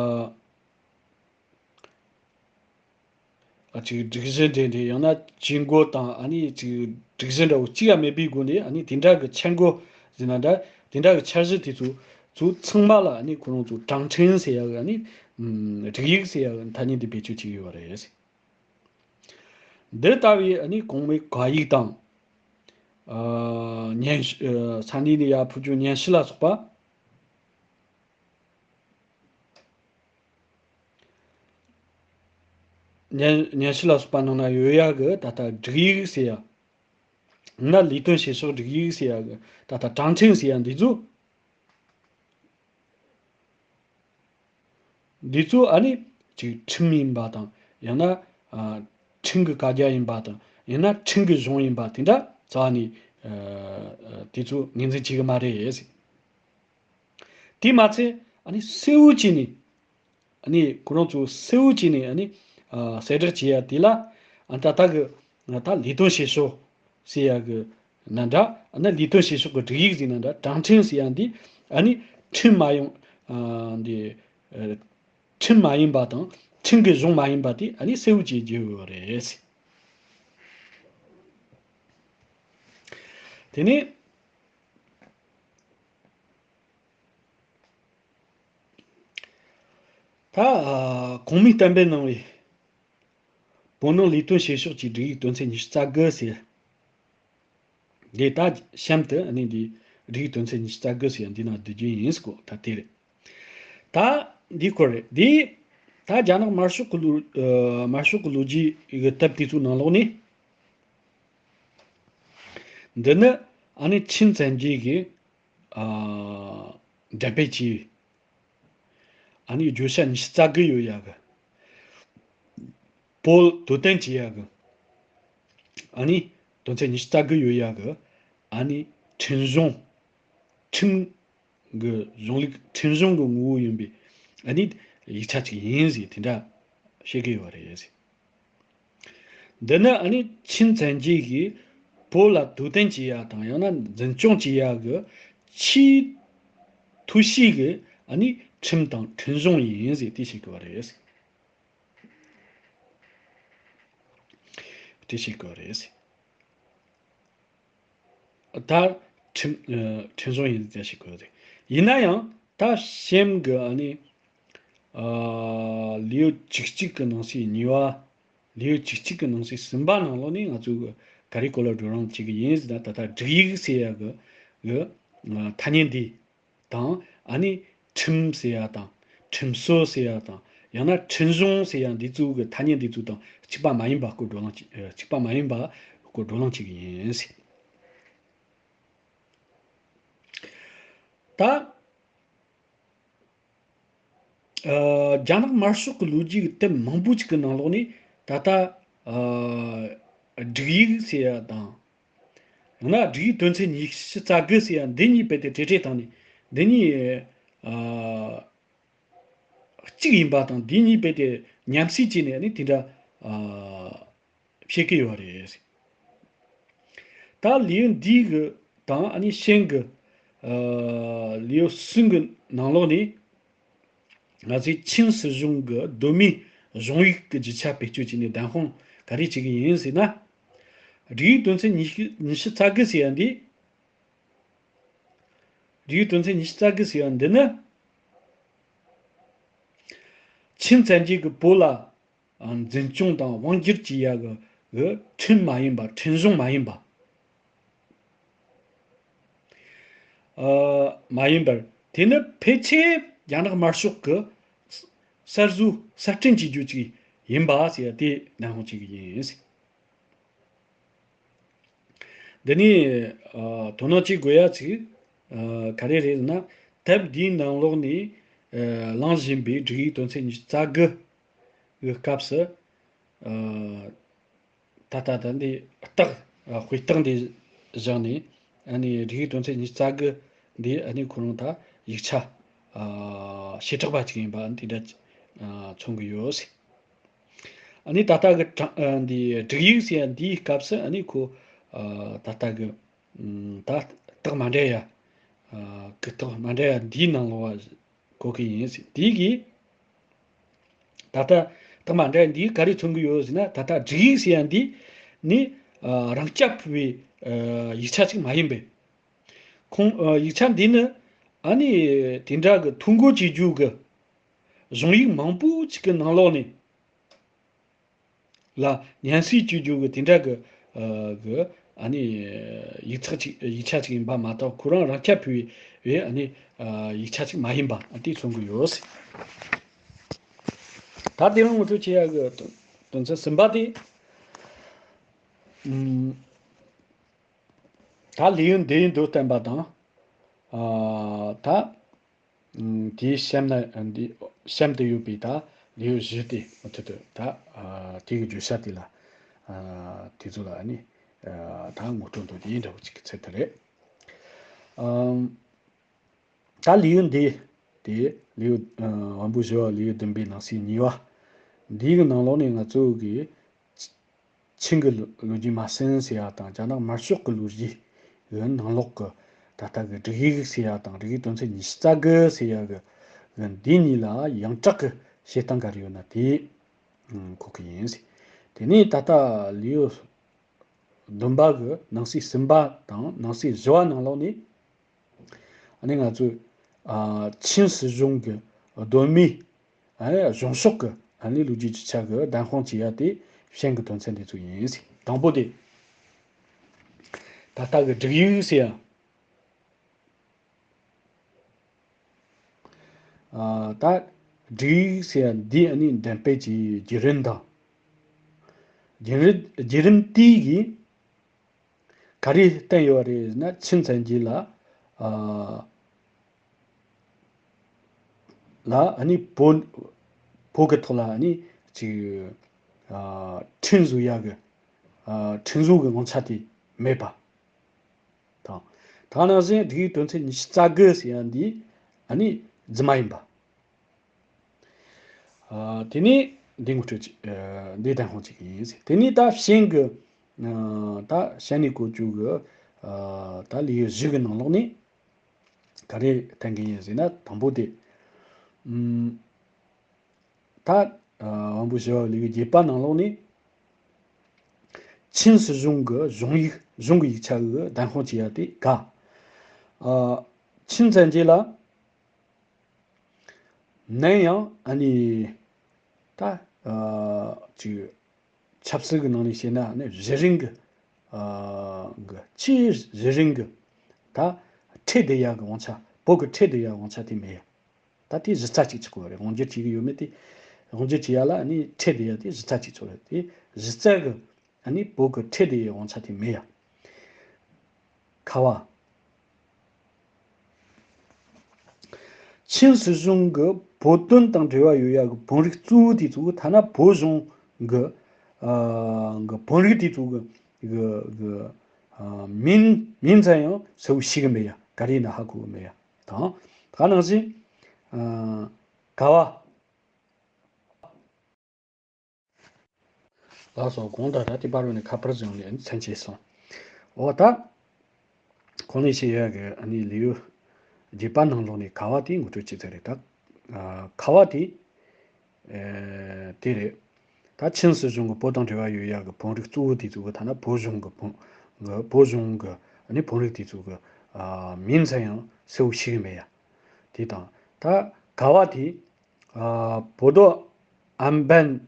ཨ་ཅིག་སྒྲིག་གཞི་འདྲ་འདྲ། ཡང་ན་ཇུས་འགོད་དང་། ཨ་ནི་ཅིག་སྒྲིག་གཞི་འདྲ་བོ་གཅིག་ཡང་མེད་པའི་སྒོ་ནས། ཨ་ནི་དེ་འདྲ་གི་ཆད་མགོ་ཟེར་ན་འདྲ། དེ་འདྲ་གི་འཆར་གཞི་དེ་ཚོ་ཚོ་ཚང་མ་ལ་ཨ་ནི་ཁོ་རང་ཚོ་ཀྲང་ཁྲེང་ཟེར་ཡ་གི་ཨ་ནི་ཨམ་སྒྲིག་ཡིག་ཟེར་ཡ་གི་ཐ་སྙད་དེ་བེད་སྤྱོད་བྱེད་ཀྱི་ཡོད་རེད། འདི་ལྟ་བུའི་ཨ་ནི་གོང་མའི་བཀའ་ཡིག་དང་། ཨ་སྙན་ཞུ་ཨ་ས་གནས་ནས་ཡར་འཕུར་རྒྱུ་སྙན་ཞུ་ལ་སོགས་པ། སྙན་སྙན་ཞུ་ལ་སོགས་པ་ནང་ན་ཡོད་ཡ་གི་ད་ལྟ་སྒྲིག་ཡིག་ཟེར་ཡ། ན་ལས་དོན་བྱེད་ཕྱོགས་སྒྲིག་ཡིག་ཟེར་ཡ་གི་ད་ལྟ་ཀྲང་ཁྲེང་ཟེར་ཡ་འདི་ཚོ། འདི་ཚོ་ཨ་ནི་ཅིག་ཁྲིམས་ཡིན་པ་དང་། ཡང་ན་ཨ་ཁྲིམས་ཀྱི་བཀའ་རྒྱ་ཡིན་པ་དང་། ཡང་ན་ཁྲིམས་ཀྱི་གཞུང་ཡིན་པ་དེ་འདྲ་རྩ་བ་ནས་ཨ་ཨ་དེ་ཚོ་ངོས་འཛིན་བྱེད་གི་མ་རེད་ཟེར། དེས་མ་ཚད་ཨ་ནི་གསལ་བོ་བྱས་ནས། ཨ་ནི་ཁོ་རང་ཚོ་གསལ་བོ་བྱས་ནས་ཨ་ནི་ཨ་གསལ་བསྒྲགས་བྱེད་ཡ་དེ་ལ། ཨ་ད་ལྟ་གི་ད་ལས་དོན་བྱེད་ཕྱོགས་ཟེར་ཡ་གི་ན་འདྲ། ཨ་ནི་ལས་དོན་བྱེད་ཕྱོགས་ཀྱི་སྒྲིག་ཡིག་ཟེར་ན་འདྲ། ཀྲང་ཁྲེང་ཟེར་ཡ་འདི་ཨ་ནི་ཁྲིམས་མ་ཡིན། ཨ་འདི་ཨ་ཁྲིམས་མ་ཡིན་པ་དང་། ཁྲིམས་ཀྱི་གཞུང་མ་ཡིན་པ་དེ་ཨ་ནི་གསལ་བོ་བྱེད་རྒྱུ་ཡོད་རེད། དེ་ནས། ད་ཨ་གོང་མའི་གཏན་འབེབས་གནང་བའི་བོད་ནང་ལས་དོན་བྱེད་ཕྱོགས་ཀྱི་སྒྲིག་ཡིག་དོན་ཚན་ཉི་ཤུ་རྩ་དགུ་ཟེར། འདི་ད་གཤམ་དུ་ཨ་ནི་འདི་སྒྲིག་ཡིག་དོན་ཚན་ཉི་ཤུ་རྩ་དགུ་ཟེར་འདི་ནང་བསྡུ་རྒྱུ་ཡིན་ཟེར་གོ། ད་དེ་རེད། ད་འདི་སྐོར་རེད། འདི་ད་རྒྱ་ནག་དམར་ཤོག་གི་ལོ་ཨ་དམར་ཤོག་གི་ལོ་རྒྱུས་ཀྱི་དེབ་དེ་ཚོའི་ནང་ལོགས་ནས། འདི་ནི་ཨ་ནི་ཆིང་བཙན་རྒྱལ་གྱི་ཨ་འགྲེལ་སྤེལ་གྱི་ཨ་ནི་བརྗོད་བྱ་ཉི་ཤུ་རྩ་དགུ་ཡོད་ཡ་གི། བོད་དོན་བསྟན་བྱེད་ཡ་གི་ཨ་ནི་དོན་ཚན་ཉི་ཤུ་རྩ་དགུ་ཡོད་ཡ་གི། ཨ་ནི་ཁྲིམས་གཞུང་། ཁྲིམས་ཀྱི་གཞུང་ལུགས། ཁྲིམས་གཞུང་གི་ངོ་བོ་ཡིན་པའི་ཨ་ནི་ཡིག་ཆ་ཅིག་ཡིན་ཟེར་དེ་འདྲ་བཤད་ཀྱི་ཡོད་རེད་ཟེར། འདི་ནི་ཨ་ནི་ཆིང་བཙན་རྒྱལ་གྱིས་བོད་ལ་དོན་བསྟན་བྱེད་ཡ་དང་། ཡང་ན་འཛིན་སྐྱོང་བྱེད་ཡ་གི་ཆེས་ཐོག་ཤོས་ཀྱི་ཨ་ནི་ཁྲིམས་དང་ཁྲིམས་གཞུང་ཡིན་ཟེར་དེ་བཤད་ཀྱི་ཡོད་རེད། དེ་བཤད་ཀྱི་ཡོད་རེད། ད་ཁྲིམས་ཨ་ཁྲིམས་སྲུང་ཡིན་ཟེར་ཞིག་གོ་རེད། ཡིན་ན་ཡང་ད་གཤམ་གི་ཨ་ནི་ཨ་ལེའུ་བཅུ་གཅིག་གི་ནང་གསེས་གཉིས་པ། ལེའུ་བཅུ་གཅིག་གི་ནང་གསེས་གསུམ་པ་ནང་ལོགས་ནས་ང་ཚོས་ག་རེ་སྐོར་ལ་བགྲོ་གླེང་བྱེད་ཀྱི་ཡིན་ཟེར་ན། ད་ལྟ་སྒྲིག་ཡིག་ཟེར་ཡ་གི་གི་ཨ་ཐ་སྙད་འདི་དང་། ཨ་ནི་ཁྲིམས་ཟེར་ཡ་དང་། ཁྲིམས་སྲོལ་ཟེར་ཡ་དང་། ཡང་ན་ཁྲིམས་གཞུང་ཟེར་ཡ་འདི་ཚོ་གི་ཐ་སྙད་འདི་ཚོ་དང་གཅིག་པ་མ་ཡིན་པ་སྐོར་བགྲོ་གླེང་བྱེད་ཨ་གཅིག་པ་མ་ཡིན་པ་སྐོར་བགྲོ་གླེང་བྱེད་ཀྱི་ཡིན་ཟེར། ད་ཨ་རྒྱ་ནག་དམར་ཤོག་གི་ལོ་རྒྱུས་ཀྱི་དེབ་མང་པོ་ཅིག་གི་ནང་ལོགས་ནས་ད་ལྟ་ཨ་སྒྲིག་ཡིག་ཟེར་ཡ་དང་། ཡང་ན་སྒྲིག་ཡིག་དོན་ཚན་ཉི་ཤུ་རྩ་དགུ་ཟེར་ཡ་འདི་གཉིས་རྦད་དེ་བྲེལ་བྲེལ་བཏང་ནས། འདི་གཉིས་ཨ་གཅིག་ཡིན་པ་དང་། འདི་གཉིས་རྦད་དེ་མཉམ་བསྲེས་བྱས་ནས་ནི་དེ་འདྲ་ཨ་བཤད་ཀྱི་ཡོད་རེད། ད་ལེའུ་འདི་གི་དང་ཨ་ནི་གཤམ་གི་ཨ་ལེའུ་གསུམ་གི་ནང་ལོགས་ནས་ང་ཚོས་ཆིན་སྲིད་གཞུང་གི་གདོད་མའི་གཞུང་ཡིག་གི་རྒྱུ་ཆ་བེད་སྤྱོད་བྱས་ནས་བདམས་དཔང་ག་རེ་བྱེད་ཀྱི་ཡིན་ཟེར་ན། སྒྲིག་ཡིག་དོན་ཚན་ཉི་ཤུ་ཉི་ཤུ་རྩ་དགུ་ཟེར་ཡ་འདི། སྒྲིག་ཡིག་དོན་ཚན་ཉི་ཤུ་རྩ་དགུ་ཟེར་ཡ་འདི་ནི། ཆིན་བཙན་རྒྱལ་གྱིས་བོད་ལ་འཛིན་སྐྱོང་དང་དབང་སྒྱུར་བྱེད་ཡ་གི་གི་ཁྲིམས་མ་ཡིན་པ། ཁྲིམས་གཞུང་མ་ཡིན་པ། ཨ་མ་ཡིན་པར། དེ་ནི་ཕལ་ཆེར་རྒྱ་ནག་དམར་ཤོག་གི་གསར་བཟོ་གསར་སྐྲུན་བྱེད་རྒྱུ་ཅིག་ཡིན་པ་ཟེར་ཡ་དེ་བདམས་དཔང་བྱེད་ཀྱི་ཡིན། འདི་ནི་ཨ་དོ་སྣང་བྱེད་དགོས་ཡ་ཅིག་ཨ་ག་རེ་རེད་ཟེར་ན། དེབ་འདིའི་ནང་ལོགས་ནས་ཨ་གླེང་བཞིན་པའི་སྒྲིག་ཡིག་དོན་ཚན་ཉི་ཤུ་རྩ་དགུ་གི་སྐབས་སུ། ཨ་ད་ལྟ་ད་འདི་རྟགས་ཨ་དཔེ་རྟགས་འདི་བཞག་ནས། ཨ་ནི་སྒྲིག་ཡིག་དོན་ཚན་ཉི་ཤུ་རྩ་དགུ་འདི་ཨ་ནི་ཁོ་རང་ད་ཡིག་ཆ་ཨ་བྱེ་བྲག་པ་ཅིག་ཡིན་པ་འདི་འདྲ་ཨ་མཚོན་གྱི་ཡོད། ཨ་ནི་ད་ལྟ་གི་གྲངས་ཨ་འདི་སྒྲིག་ཡིག་ཟེར་ཡ་འདིའི་སྐབས་སུ་ཨ་ནི་ཁོ་ཨ་ད་ལྟ་གི་ཨམ་ད་རྟགས་མ་འདྲ་ཡ་ཨ་གི་རྟགས་མ་འདྲ་ཡ་འདིའི་ནང་ལོགས་བ་གོ་གི་ཡིན་ཟེར། དེ་གིས་ད་ལྟ་རྟགས་མ་འདྲ་ཡ་འདིས་ག་རེ་མཚོན་གྱི་ཡོད་ཟེར་ན། ད་ལྟ་སྒྲིག་ཡིག་ཟེར་ཡ་འདི་ནི་ཨ་རང་རྐྱ་འཕེར་བའི་ཨ་ཡིག་ཆ་ཅིག་མ་ཡིན་པས། ཁོང་ཨ་ཡིག་ཆ་འདི་ནི་ཨ་ནི་དེ་འདྲ་གི་ཐོ་འགོད་བྱེད་རྒྱུ་གི་གཞུང་ཡིག་མང་པོ་ཅིག་གི་ནང་ལོགས་ནས་ལ་ཉམས་བསྲེས་བྱེད་རྒྱུ་གི་དེ་འདྲ་གི་ཨ་གི་ཨ་ནི་ཡིག་ཚགས་ཅིག་ཡིག་ཆ་ཅིག་ཡིན་པ་མ་གཏོགས། ཁོ་རང་རང་རྐྱ་འཕེར་བའི་ཨ་ནི་ཨ་ཡིག་ཆ་ཅིག་མ་ཡིན་པ་དེ་མཚོན་གྱི་ཡོད། ད་དེ་རིང་ངོ་སྤྲོད་བྱེད་ཡ་གི་དོན་དོན་ཚན་གསུམ་པ་དེ། ཨམ། ད་ལེའུ་འདིའི་མདོ་བསྟན་པ་དང་། ཨ་ད་ཨམ་དེའི་གཤམ་ན་འདི་གཤམ་དུ་ཡོད་པའི་ད་ལེའུ་བཞི་དེ་མུ་མཐུད་དུ་ད་ཨ་དེ་གི་བརྗོད་བྱ་དེ་ལ་ཨ་དེ་ཚོ་ལ་ཨ་ནི་ཨ་ད་ངོ་སྤྲོད་མདོ་དེ་འདྲ་བོ་ཅིག་གི་ཚད་དུ་རེད། ཨམ། ད་ལེའུ་འདི་དེ་ལེའུ་ཨ་དབང་པོ་ཞི་བ་ལེའུ་བདུན་པའི་ནང་གསེས་གཉིས་པ། འདིའི་གི་ནང་ལོགས་ནས་ང་ཚོ་གི་ཆིང་གི་ལོ་ལོ་རྒྱུས་མ་ཟིན་ཟེར་ཡ་དང་། རྒྱ་ནག་དམར་ཤོག་གི་ལོ་རྒྱུས་གི་ནང་ལོགས་གི་ད་ལྟ་གི་སྒྲིག་ཡིག་ཟེར་ཡ་དང་། སྒྲིག་ཡིག་དོན་ཚན་ཉི་ཤུ་རྩ་དགུ་ཟེར་ཡ་གི་གི་འདི་གཉིས་ལ་ཡོངས་གྲགས་གི་བྱེད་སྟངས་ག་རེ་ཡོད་ན་དེ་ཨ་གོ་གི་ཡིན། དེ་ནས་ད་ལྟ་ལེའུ་བདུན་པ་གི་ནང་གསེས་གསུམ་པ་དང་ནང་གསེས་བཞི་པ་ནང་ལོགས་ནས། ཨ་ནི་ང་ཚོས་ཨ་ཆིན་སྲིད་གཞུང་གི་གདོད་མའི་ཨ་ནི་གཞུང་ཕྱོགས་ཀྱི་ཨ་ནི་ལོ་རྒྱུས་ཀྱི་ཆ་གི་བདམས་དཔང་བྱེད་ཡ་དེ་གཞན་གྱི་དོན་ཚན་དེ་ཚོ་ཡིན། དང་པོ་དེ་ད་ལྟ་གི་སྒྲིག་ཡིག་ཟེར་ཡ། ཨ་ད་སྒྲིག་ཡིག་ཟེར་ཡ་འདི་ཨ་ནི་འགྲེམས་སྤེལ་གྱི་བརྒྱུད་རིམ་དང་། བརྒྱུད་རིམ་བརྒྱུད་རིམ་དེ་གིས་ག་རེ་བསྟན་ཡོད་རེད་ཟེར་ན། ཆིན་བཙན་རྒྱལ་ལ་ཨ་ལ་ཨ་ནི་བོད་བོད་ཀྱི་ཐོག་ལ་ཨ་ནི་ཅིག་ཨ་ཁྲིམས་བཟོ་ཡ་གི་ཨ་ཁྲིམས་བཟོ་གི་དབང་ཆ་དེ་མེད་པ་དང་། ད་ནང་བཞིན་སྒྲིག་ཡིག་དོན་ཚན་ཉི་ཤུ་རྩ་དགུ་ཟེར་ཡ་འདི་ཨ་ནི་རྫུན་མ་ཡིན་པ། ཨ་དེ་ནས་འདི་ངོ་སྤྲོད་ཅིག་ཨ་འདི་བདམས་དཔང་བྱེད་ཀྱི་ཡིན། དེ་ནས་ད་གཞན་གྱི་ཨ་ད་གཞན་ནས་གོ་རྒྱུ་གི་ཨ་ད་ལེའུ་བཞི་གི་ནང་ལོགས་ནས་ག་རེ་བསྟན་གྱི་ཡིན་ཟེར་ན། དང་པོ་དེ་ཨམ་ད་ཨ་དབང་པོ་ཞི་བ་ལེའུ་བརྒྱད་པ་ནང་ལོགས་ནས། ཆིན་སྲིད་གཞུང་གི་གཞུང་ཡིག་གཞུང་གི་ཡིག་ཆ་གི་གདན་དཔང་བྱེད་ཡ་དེ་ག་ཨ། ཆིན་བཙན་རྒྱལ་ལ། ནན་ཡང་ཨ་ནི་ད་ཨ་ཅིག་ཆབ་སྲིད་ཀྱི་ནང་ནས་བཤད་ན་ཨ་ནི་གཞི་རིམ་གྱི་ཨ་གི་ཆེས་གཞི་རིམ་གྱི་ད་ཁྲལ་བསྡུ་ཡག་གི་དབང་ཆ། བོད་ཀྱི་ཁྲལ་བསྡུ་ཡག་དབང་ཆ་དེ་མེད་ཡ། ད་དེ་གཞི་རྩ་གཅིག་ཆགས་ཀྱི་ཡོད་རེད། དབང་སྒྱུར་བྱེད་ཀྱི་ཡོད་མེད་དེ། དབང་སྒྱུར་བྱེད་ཡ་ལ་ཨ་ནི་ཁྲལ་བསྡུ་ཡ་དེ་གཞི་རྩ་གཅིག་ཆགས་རེད། དེ་གཞི་རྩ་གི་ཨ་ནི་བོད་ཀྱི་ཁྲལ་བསྡུ་ཡའི་དབང་ཆ་དེ་མེད་ཡ། ཁ་བ། ཆིན་སྲིད་གཞུང་གི་བོད་དོན་དང་འབྲེལ་བ་ཡོད་ཡ་གི་བོད་རིགས་གཙོ་བོ་དེ་ཚོ་གི་ཐ་ན་བོད་གཞུང་གི་ཨ་གི་བོད་རིགས་དེ་ཚོ་གི་གི་གི་ཨ་མིང་མིང་ཙམ་ཡང་གསལ་པོ་ཤེས་གི་མེད་ཡ། ག་རེ་ཡིན་ན་ཧ་གོ་གི་མེད་ཡ། དང་ད་ག་ནང་བཞིན་ཨ་ཁ་བ། ལགས་སོ། དགོངས་དག་ད་དེ་པར་བ་ནས་ཁ་པར་བཟུང་ནས་མཚན་ཆེ་སོང་། འོ་ད། གོང་ནས་བཤད་ཡ་གི་ཨ་ནི་ལེའུ་བརྒྱད་པ་ནང་ལོགས་ནས་ཁ་བ་དེ་ངོ་སྤྲོད་བྱེད་ཚར་རེད་ད། ཨ་ཁ་བ་དེ་ཨེ་དེ་རེད། ད་ཆིན་སྲིད་གཞུང་གི་བོད་དང་འབྲེལ་བ་ཡོད་ཡ་གི་བོད་རིགས་གཙོ་བོ་དེ་ཚོ་གི་ཐ་ན་བོད་གཞུང་གི་བོད་གི་བོད་གཞུང་གི་ཨ་ནི་བོད་རིགས་དེ་ཚོ་གི་ཨ་མིང་ཙམ་ཡང་གསལ་པོ་ཤེས་གི་མེད་ཡ། དེ་དང་ད་ཁ་བ་དེ། 啊，博多安班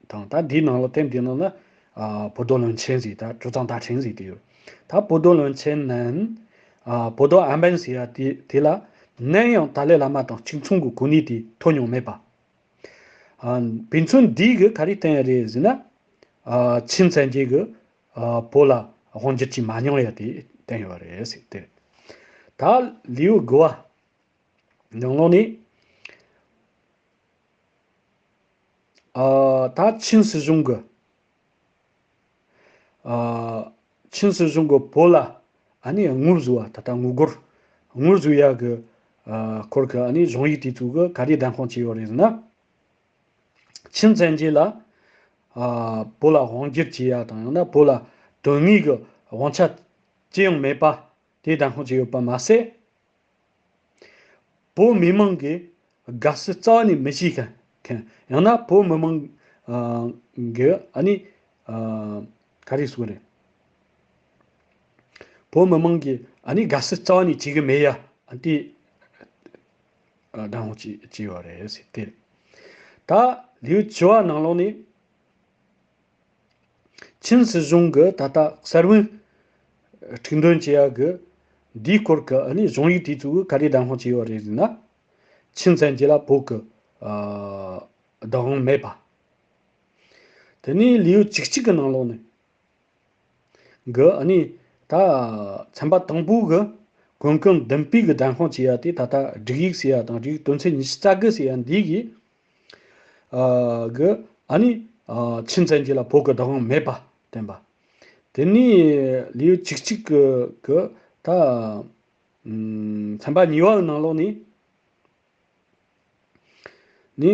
དང་ད་འདིའི་ནང་ལ་དེབ་འདིའི་ནང་ལ་啊，博多论剑 ཟེར་ད་དྲུག་གཙང་དར་ཕྲན་ཟེར་དེ་ཡོད། ད་博多论剑 ནན་ཨ་博多安班 ཟེར་ཡ་དེ་དེ་ལ་ནན་ཡང་ཏཱ་ལའི་བླ་མ་དང་གཅིག་མཚུངས་ཀྱི་གོ་གནས་དེ་ཐོབ་མྱོང་མེད་པ། ཨ་དཔེ་མཚོན་འདིས་གི་ག་རེ་བསྟན་ཡ་རེད་ཟེར་ན། ཨ་ཆིན་བཙན་རྒྱལ་གི་ཨ་བོད་ལ་དབང་སྒྱུར་བྱེད་མ་མྱོང་ཡ་དེ་བསྟན་ཡོད་རེད་ཟེར་དེ་རེད། ད་ལེའུ་དགུ་བ། ནང་ལོགས་ནས། ཨ་ད་ཆིན་སྲིད་གཞུང་གི། ཨ་ཆིན་སྲིད་གཞུང་གི་བོད་ལ་ཨ་ནི་དངུལ་བཟོ་བ། ད་ལྟ་དངུལ་སྒོར་དངུལ་བཟོ་ཡ་གི་ཨ་སྐོར་གི་ཨ་ནི་གཞུང་ཡིག་དེ་ཚོ་གི་ག་རེ་གདན་དཔང་བྱས་ཡོད་རེད་ཟེར་ན། ཆིན་བཙན་རྒྱལ་ལ་ཨ་བོད་ལ་དབང་སྒྱུར་བྱེད་ཡ་དང་ཡང་ན་བོད་ལ་དོན་དངོས་ཀྱི་དབང་ཆ་ཅི་ཡང་མེད་པ་དེ་གདན་དཔང་བྱས་ཡོད་པ་མ་ཟད། བོད་མི་མང་གིས་དགའ་བསུ་རྩ་བ་ནས་མི་བྱེད་མཁན། ཡང་ན་བོད་མི་མང་གི་ཨ་ནི་ཨ་ག་རེ་ཟེར་དགོས་རེད། བོད་མི་མང་གིས་ཨ་ནི་དགའ་བསུ་རྩ་བ་ནས་བྱེད་གི་མེད་ཡ། ཨ་དེ་ཨ་གདན་དབང་བྱས་བྱས་ཡོད་རེད་ཟེར་དེ་རེད། ད་ལེའུ་བཅུ་བ་ནང་ལོགས་ནས། ཆིན་སྲིད་གཞུང་གི་ད་ལྟ་གསར་བུན་དཀྲུག་འདོན་བྱེད་ཡ་གི་འདིའི་སྐོར་གི་ཨ་ནི་གཞུང་ཡིག་དེ་ཚོ་གི་ག་རེ་གདན་དཔང་བྱས་ཡོད་རེད་ཟེར་ན། ཆིན་བཙན་རྒྱལ་ལ་བོད་གི་ཨ་བདག་དབང་མེད་པ། དེ་ནས་ལེའུ་བཅུ་གཅིག་གི་ནང་ལོགས་ནས་གི་ཨ་ནི་ད་ཚན་པ་དང་པོ་གི་གོ་སྐོན་བདུན་པའི་གི་གདན་དཔང་བྱེད་ཡ་དེ་ད་ལྟ་སྒྲིག་ཡིག་ཟེར་ཡ་དང་སྒྲིག་ཡིག་དོན་ཚན་ཉི་ཤུ་རྩ་དགུ་ཟེར་ཡ་འདི་གི་ཨ་གི་ཨ་ནི་ཨ་ཆིན་བཙན་རྒྱལ་ལ་བོད་ཀྱི་བདག་དབང་མེད་པ་བསྟན་པ། དེ་ནས་ལེའུ་བཅུ་གཅིག་གི་གི་ད་ཨམ་ཚན་པ་གཉིས་པ་གི་ནང་ལོགས་ནས་ནི་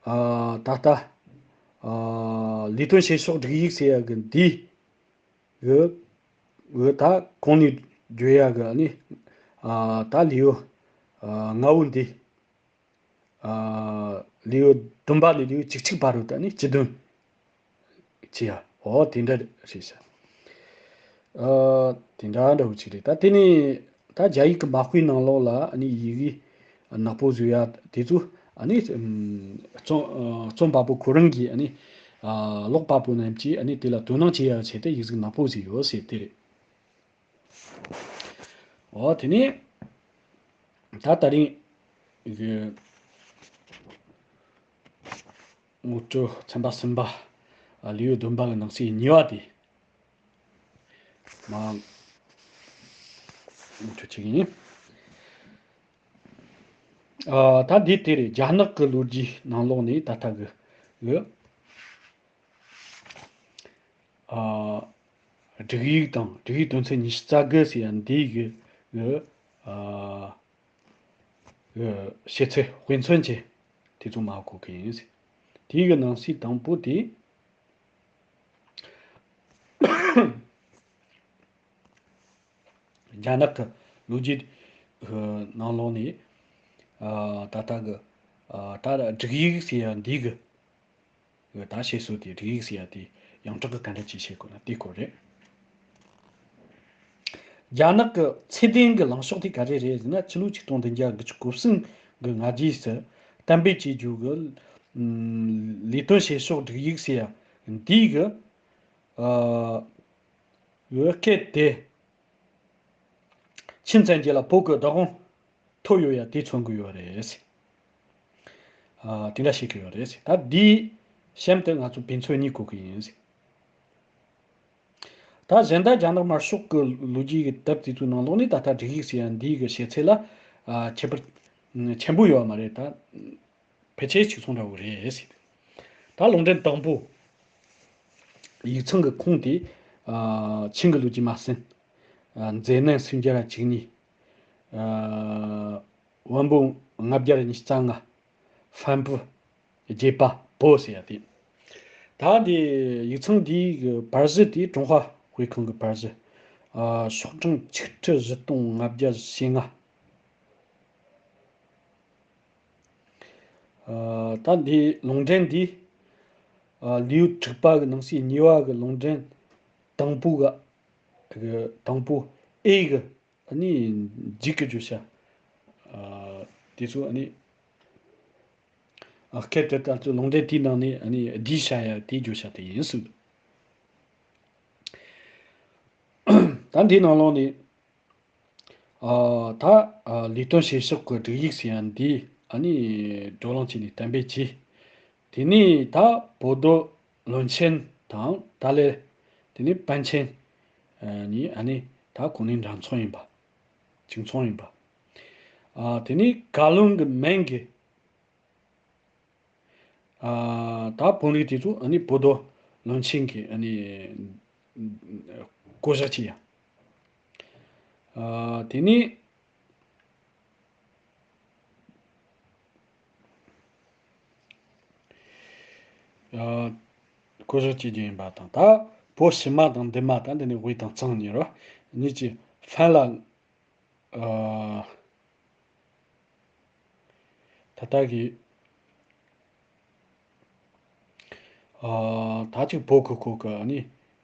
ཨ་ད་ལྟ་ཨ་ལས་དོན་བྱེད་ཕྱོགས་སྒྲིག་ཡིག་ཟེར་ཡ་གི་འདི་གི་གི་ད་གོང་ནས་བརྗོད་ཡ་གི་ནི་ཨ་ད་ལེའུ་ཨ་ལྔ་བོ་འདི། ཨ་ལེའུ་བདུན་པ་ནས་ལེའུ་བཅུ་གཅིག་བར་དུ་ད་ནི་སྤྱི་དོན་བྱེད་ཡ། འོ་དེ་འདྲ་རེད་ཤག་ཨ་དེ་འདྲ་འདྲ་བོ་ཅིག་རེད། ད་དེ་ནས་ད་རྒྱ་ཡིག་གི་མ་དཔེའི་ནང་ལོགས་ལ་ཨ་ནི་ཡི་གེ་ནག་པོ་བཟོ་ཡ་དེ་ཚོ་ཨ་ནི་ཨམ་རྩོམ་ཨ་རྩོམ་པ་པོ་ཁོ་རང་གིས་ཨ་ནི་ཨ་ཀློག་པ་པོ་རྣམས་ཀྱིས་ཨ་ནི་དེ་ལ་དོ་སྣང་བྱེད་ཡ་ཆེད་དུ་ཡིག་གཟུགས་ནག་པོ་བཟོས་ཡོད་ཟེར་དེ་རེད། འོ་དེ་ནས་ད་ད་རིང་གི་ངོ་སྤྲོད་ཚན་པ་གསུམ་པ། ཨ་ལེའུ་བདུན་པ་གི་ནང་གསེས་གཉིས་པ་དེ་མར་ངོ་སྤྲོད་བྱེད་ཀྱི་ཡིན། ཨ་ད་འདི་དེ་རེད། རྒྱ་ནག་གི་ལོ་རྒྱུས་ནང་ལོགས་ནས་ད་ལྟ་གི་གི་ཨ་སྒྲིག་ཡིག་དང་སྒྲིག་ཡིག་དོན་ཚན་ཉི་ཤུ་རྩ་དགུ་ཟེར་ཡ་འདིའི་གི་གི་ཨ་གི་བཤད་ཚུལ་དཔེ་མཚོན་གྱི་དེ་ཚོ་མར་གོ་གི་ཡིན་ཟེར། དེའི་གི་ནང་གསེས་དང་པོ་དེ། རྒྱ་ནག་གི་ལོ་རྒྱུས་ནང་ལོགས་ནས་ཨ་ད་ལྟ་གི་ཨ་ད་སྒྲིག་ཡིག་ཟེར་ཡ་འདི་གི་ད་བཤད་སྲོལ་དེ། སྒྲིག་ཡིག་ཟེར་ཡ་དེ་ ཡོངས་གྲགས་ཀྱི་ག་འདྲ་ཅིག་བྱེད་དགོས་ན་དེའི་སྐོར་རེད། རྒྱ་ནག་གི་ཚད་ལྡན་གྱི་ལངས་ཕྱོགས་དེ་ག་རེ་རེད་ཟེར་ན། ཕྱི་ལོ་ཆིག་སྟོང་བདུན་བརྒྱ་དགུ་བཅུ་གོ་གསུམ་གྱི་སྔ་རྗེས་སུ་གཏན་འབེབས་བྱེད་རྒྱུ་གི་ལས་དོན་བྱེད་ཕྱོགས་སྒྲིག་ཡིག་ཟེར་ཡ་འདིའི་གི་ཨ་སྐད་དེ་ཕྱིན་ཙམ་གྱི་ལ་བོད་ཀྱི་བདག་དབང་ཐོབ་ཡོད་ཡ་དེ་མཚོན་གི་ཡོད་རེད། ཨ་དེ་འདྲ་བཤད་གི་ཡོད་རེད། ད་འདིའི་གཤམ་དུ་ང་ཚོ་དཔེ་མཚོན་གཉིས་བཀོད་གི་ཡིན། ད་གཞན་དག་རྒྱ་ནག་དམར་ཤོག་གི་ལོ་རྒྱུས་ཀྱི་དེབ་དེ་ཚོའི་ནང་ལོགས་ནས་ད་ལྟ་སྒྲིག་ཡིག་ཟེར་ཡ་འདིའི་གི་བཤད་ཚད་ལ་ཨ་ཁྱད་པར་ཆེན་པོ་ཡོད་མ་རེད། ད་ཕལ་ཆེར་གཅིག་མཚུངས་འདྲ་བོ་རེད་ཟེར། ད་ལུང་འདྲེན་དང་པོ། ཡིག་ཚང་གི་ཁུངས་དེ་ཨ་ཆིང་གི་ལོ་རྒྱུས་མ་ཟིན། ཨ་མཛེས་ནད་སུམ་བརྒྱ་ར་བཅུ་གཉིས། ཨ་བོན་པོ་ལྔ་བརྒྱ་ར་ཉི་ཤུ་རྩ་ལྔ། ཧྥན་པུ་བརྒྱད་པ་པོ་ཟེར་ཡ་དེ། ད་འདི་ཡིག་ཚང་འདིའི་གི་པར་གཞི་དེ་ཀྲུང་ཧྭ་དཔེ་ཁང་གི་པར་གཞི། ཨ་ཤོག་གྲངས་ཆིག་ཁྲི་བཞི་སྟོང་ལྔ་བརྒྱ་ཞེ་ལྔ། ཨ་ད་འདི་ལུང་འདྲེན་འདི་ཨ་ལེའུ་དྲུག་པ་གི་ནང་གསེས་གཉིས་པ་གི་ལུང་འདྲེན་དང་པོ་གི་གི་དང་པོ་ཨེ་གི་ཨ་ནི་འཇིག་གི་བརྗོད་བྱ་ཨ་དེ་ཚོ་ཨ་ནི་ཨ་སྐད་དེ་ལྟར་དུ་ལུང་འདྲེན་དེའི་ནང་ནས་ཨ་ནི་བསྡུས་བྱ་ཡ་དེའི་བརྗོད་བྱ་དེ་ཡིན་ཟེར། ད་འདིའི་ནང་ལོགས་ནས། ཨ་ད་ཨ་ལས་དོན་བྱེད་ཕྱོགས་ཀྱི་སྒྲིག་ཡིག་ཟེར་ཡ་འདི་ཨ་ནི་བགྲོ་གླེང་བྱས་ནས་གཏན་འབེབས་བྱས། དེ་ནས་ད་བོད་རྡོ་བློན་ཆེན་དང་ཏཱ་ལའི། དེ་ནས་པཎ་ཆེན་ཨ་གཉིས་ཨ་ནི་ད་གོ་གནས་འདྲ་མཚུངས་ཡིན་པ། གཅིག་མཚུངས་ཡིན་པ། ཨ་དེ་ནས་བཀའ་བློན་གྱི་མིང་གི་ཨ་ད་དཔོན་རིགས་དེ་ཚོ་ཨ་ནི་བོད་རྡོ་བློན་ཆེན་གྱི་ཨ་ནི་བསྐོ་བཞག་བྱས་ཡ། ཨ་དེ་ནས་ཨ་བསྐོ་བཞག་བྱེད་རྒྱུ་ཡིན་པ་དང་། ད་བོད་ཕྱི་མ་དང་འདི་མ་ད་འདི་ནི་དབུས་དང་གཙང་གཉིས་རོ་གཉིས་ཀྱི་ཧྥན་ལ། ཨ་ད་ལྟ་གི་ཨ་ད་ཅིག་བོད་ཁུལ་ཁོག་གི་ཨ་ནི་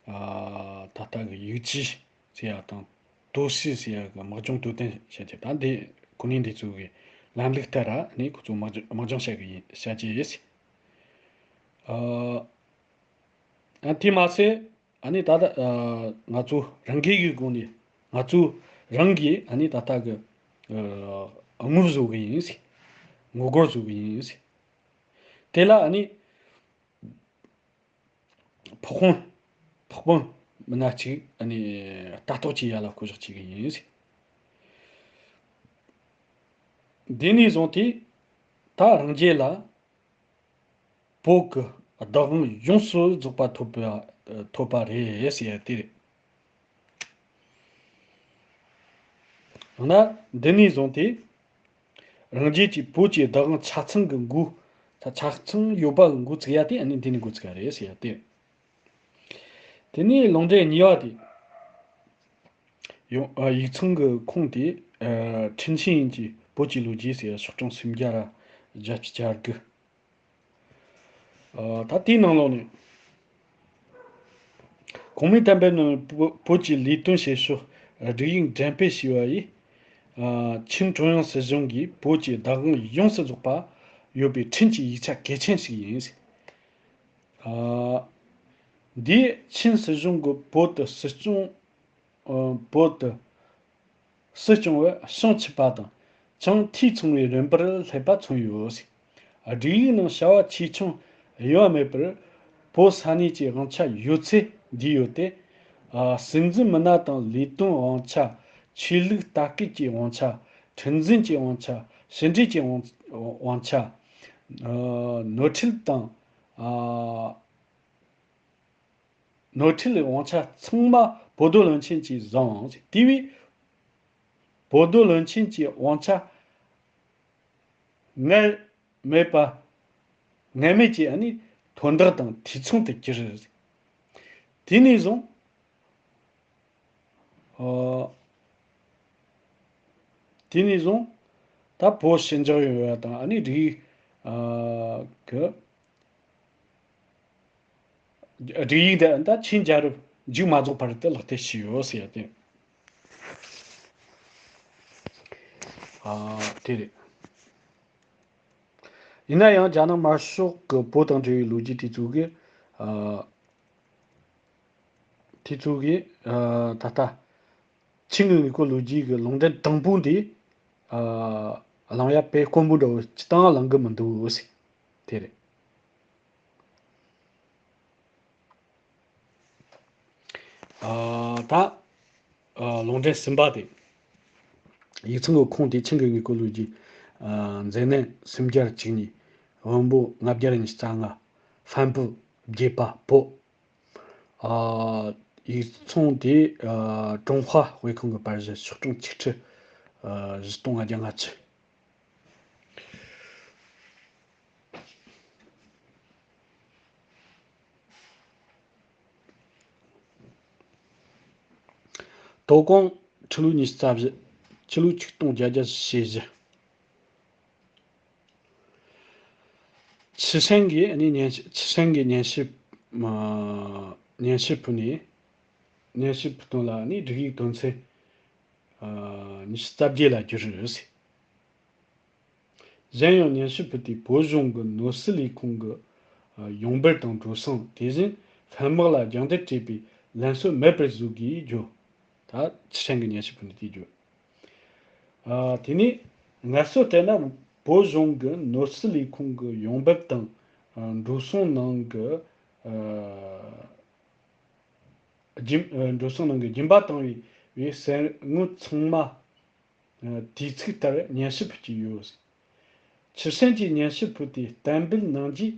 ཨ་ད་ལྟ་གི་ཡིག་ཆ་ཟེར་ཡ་དང་དོ་སྲིད་ཟེར་ཡ་གི་དམག་སྦྱོང་དོ་དམ་བྱེད་ཀྱི། ད་འདི་གོ་གནས་འདི་ཚོ་གི་ལམ་ལུགས་ལྟར་ཨ་ནི་ཁོ་ཚོ་དམག་སྦྱོང་དམག་སྦྱོང་བྱ་གི་ཡིན་བྱ་གི་ཡིན། ཨ་ཨ་དེ་མ་ཟད། ཨ་ནི་ད་ལྟ་ཨ་ང་ཚོ་རང་སྒེར་གྱི་སྒོ་ནས་ང་ཚོ་རང་གིས་ཨ་ནི་ད་ལྟ་གི་ཨ་དངུལ་བཟོ་གི་ཡིན་ཟེར། དངུལ་སྒོར་བཟོ་གི་ཡིན་ཟེར། དེ་ལ་ཨ་ནི་ཕོགས་དཔོན་ཕོགས་དཔོན་མི་སྣ་གཅིག་ཨ་ནི་ལྟ་རྟོག་བྱེད་ཡ་ལ་བསྐོ་གཞག་བྱེད་གི་ཡིན་ཟེར། འདི་ནས་བཟུང་སྟེ་ད་རང་རྒྱལ་ལ། བོད་ཀྱི་བདག་དབང་ཡོངས་སུ་རྫོགས་པ་ཐོབ་པ་ཐོབ་པ་རེད་ཟེར་ཡ་དེ་རེད། ཡང་ན་འདི་ནས་བཟུང་སྟེ་རང་རྒྱལ་གྱི་བོད་ཀྱི་བདག་དབང་ཆ་ཚང་གི་འགོ་ཆ་ཚང་ཡོད་པ་གི་འགོ་ཚུགས་ཡ་དེ་ཨ་ནི་འདི་ནས་འགོ་ཚུགས་ཡ་རེད་ཟེར་ཡ་དེ་རེད། དེ་ནས་ལུང་འདྲེན་གཉིས་པ་དེ། ཡང་ཨ་ཡིག་ཚང་གི་ཁུངས་དེ་ཨ་ཁྲིན་ཆིན་ཡིན་གྱི་བོད་ཀྱི་ལོ་རྒྱུས་ཟེར་ཤོག་གྲངས་སུམ་བརྒྱ་ར་བརྒྱད་ཅུ་གྱ་དགུ། ཨ་ད་དེའི་ནང་ལོགས་ནས་གོང་མའི་གཏན་འབེབས་ནང་བོད་བོད་ཀྱི་ལས་དོན་བྱེད་ཕྱོགས་སྒྲིག་ཡིག་འགྲེམས་སྤེལ་བྱས་པ་ཡིས། ཨ་ཆིན་ཀྲུང་དབྱང་སྲིད་གཞུང་གིས་བོད་ཀྱི་བདག་དབང་ཡོངས་སུ་རྫོགས་པ་ཡོད་པའི་ཁྲིམས་ཀྱི་ཡིག་ཆ་གལ་ཆེན་ཞིག་ཡིན། ཨ་འདིས་ཆིན་སྲིད་གཞུང་གིས་བོད་དུ་སྲིད་སྐྱོང་། ཨ་བོད་དུ་སྲིད་སྐྱོང་བའི་བྱང་ཆུབ་པ་དང་ཅང་ཐོས་ཚང་བའི་རིམ་པར་སླེབས་པ་མཚོན་ཡོད། སྒྲིག་ཡིག་ནང་བྱ་བ་ཆེ་ཆུང་དབྱེ་བ་མེད་པར་བོད་ས་གནས་ཀྱི་དབང་ཆ་ཡོད་ཚད་འདུས་ཡོད་དེ། ཨ་སྲིད་འཛིན་མི་སྣ་དང་ལས་དོན་དབང་ཆ། ཆོས་ལུགས་ལྟ་སྐུལ་གྱི་དབང་ཆ། ཁྲིམས་འཛིན་གྱི་དབང་ཆ། ཕྱི་འབྲེལ་གྱི་དབང་དབང་ཆ། ཨ་ནོར་འཁྲུལ་དང་། ཨ། ནོར་འཁྲུལ་དབང་ཆ་ཚང་མ་བོད་རྡོར་བློན་ཆེན་གྱིས་བཟུང་། དེ་བས་བོད་རྡོར་བློན་ཆེན་གྱི་དབང་ཆ་ངལ་མེད་པ་ངལ་མེད་ཀྱི་ཨ་ནི་དོན་དག་དང་འཐུས་ཚང་དུ་གྱུར། དེ་ནས་བཟུང་། ཨོ། དེ་ནས་བཟུང་ད་བོད་ཕྱི་འཇགས་ཡོང་བ་དང་ཨ་ནི་རིགས་ཨ་གི། སྒྲིག་ཡིག་འདི་ད་ཆིན་རྒྱལ་རབས་མཇུག་མ་རྫོགས་བར་དུ་ལག་བསྟར་བྱས་ཡོད་ཟེར་ཡ་དེ། ཨ། དེ་རེད། ཡིན་ན་ཡང་རྒྱ་ནག་དམར་ཤོག་གི་བོད་དང་འབྲེལ་བའི་ལོ་རྒྱུས་དེ་ཚོ་གི། ཨ། དེ་ཚོ་གི། ཨ། ད་ལྟ་ཆིན་གྱི་དངོས་པོ་ལོ་རྒྱུས་ཀྱི་ལུང་འདྲེན་དང་པོ་འདི། ཨ། གླེང་ཡ་དཔེ་དཀོན་པོ་འདྲ་བོ་ཅི་དང་གླེང་གི་མི་འདུག་ཟེར། དེ་རེད། ཨ། ད། ཨ། ལུང་འདྲེན་གསུམ་པ་དེ། ཡིག་ཚང་གི་ཁུངས་དེ་ཆིན་གྱི་དངོས་པོ་ལོ་རྒྱུས། ཨ། མཛད་གནས་སུམ་བརྒྱ་བཅུ་གཉིས། བོན་པོ་ལྔ་བརྒྱ་ཉི་ཤུ་རྩ་ལྔ། ཧྥན་པུ་བརྒྱད་པ་པོ། ཨ། ཡིག་ཚང་དེ། ཨ། ཀྲུང་ཧྭ་དབུས་ཁམས་ཀྱི་པར་གཞི་ཤོག་གྲངས་ཆིག་ཁྲི། ཨ། བཞི་སྟོང་ལྔ་བརྒྱ་ལྔ་བཅུ། དོ་དགོང་ཕྱི་ལོ་ཉི་ཤུ་རྩ་བཞི། ཕྱི་ལོ་ཆིག་སྟོང་བརྒྱད་བརྒྱ་ཞེ་བཞི། ཆི་ཧྲན་གྱིས་ནི་སྙན་ཞུ། ཆི་ཧྲན་གྱིས་སྙན་ཞུ། ཨ། སྙན་ཞུ་ཕུལ་ནས། སྙན་ཞུ་ཕུལ་དོན་ལ་ནི་སྒྲིག་ཡིག་དོན་ཚན། ཨ། ཉི་ཤུ་རྩ་བརྒྱད་ལ་བསྒྱུར་ཟེར། གཞན་ཡང་སྙན་ཞུ་ཕུལ་དུས་བོད་གཞུང་གི་ནོར་སྲིད་ལས་ཁུངས་ཀྱི། ཨ། ཡོང་འབབ་དང་འགྲོ་སོང་དེ་བཞིན་ཧྥན་དམག་ལ་རྒྱང་བསྒྲགས་སྤྲད་པའི་ལམ་སྲོལ་མེད་པར་བཟོ་དགོས་བརྗོད། ད་ཆི་ཧྲན་གྱི་སྙན་ཞུ་ཕུལ་ནས་དེ་བརྗོད། ཨ། དེ་ནས་ངལ་གསོ་ལྟར་ན་བོད་གཞུང་གི་ནོར་སྲིད་ལས་ཁུངས་ཀྱི་ཡོང་འབབ་དང་། ཨ། འགྲོ་སོང་ནང་གི། ཨ། སྦྱིན། ཨ། འགྲོ་སོང་ནང་གི་སྦྱིན་པ་བཏང་བའི་བའི་གསར་དངུལ་ཚང་མ། ཨ། དུས་ཚིགས་ལྟར་སྙན་ཞུ་ཕུལ་གྱི་ཡོད། ཆི་ཧྲན་གྱིས་སྙན་ཞུ་ཕུལ་ཏེ་གཏན་འབེབས་གནང་རྗེས།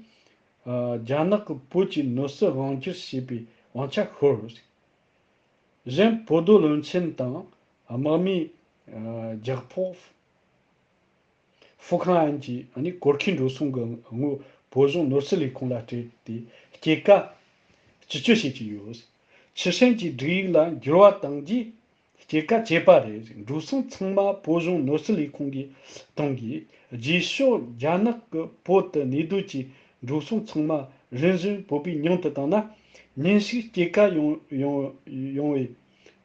ཨ། རྒྱ་ནག་གིས་བོད་ཀྱི་ནོར་སྲིད་དབང་སྒྱུར་བྱེད་པའི་དབང་ཆ་ཤོར། གཞན་བོད་རྡོ་རློན་ཆེན་དང་དམག་མིའི། ཨ། ལྗགས་ཕོགས། ཧྥུ་ཁང་ཨན་གྱིས་ནི་གོར་ཁའི་འགྲོ་སོང་གི་དངུལ་བོད་གཞུང་ནོར་སྲིད་ལས་ཁུངས་ལ་སྤྲད་དེ་སྐྱེད་ཀ་བཅུ་གཅིག་བྱེད་ཀྱི་ཡོད། ཆི་ཧྲན་གྱིས་སྒྲིག་ཡིག་ལ་འགྱུར་བ་བཏང་རྗེས་སྐྱེད་ཀ་བཅད་པ་རེད། འགྲོ་སོང་ཚང་མ་བོད་གཞུང་ནོར་སྲིད་ལས་ཁུངས་ཀྱིས་གཏོང་དགོས། རྗེས་ཕྱོགས་རྒྱ་ནག་གིས་བོད་དུ་གནས་སྡོད་ཀྱི་འགྲོ་སོང་ཚང་མ་རིམ་བཞིན་བོད་པའི་མྱིང་དུ་བཏང་ན། ཉིན་ཞིག་སྐྱེད་ཀ་ཡོང་ཡོང་ཡོང་བའི་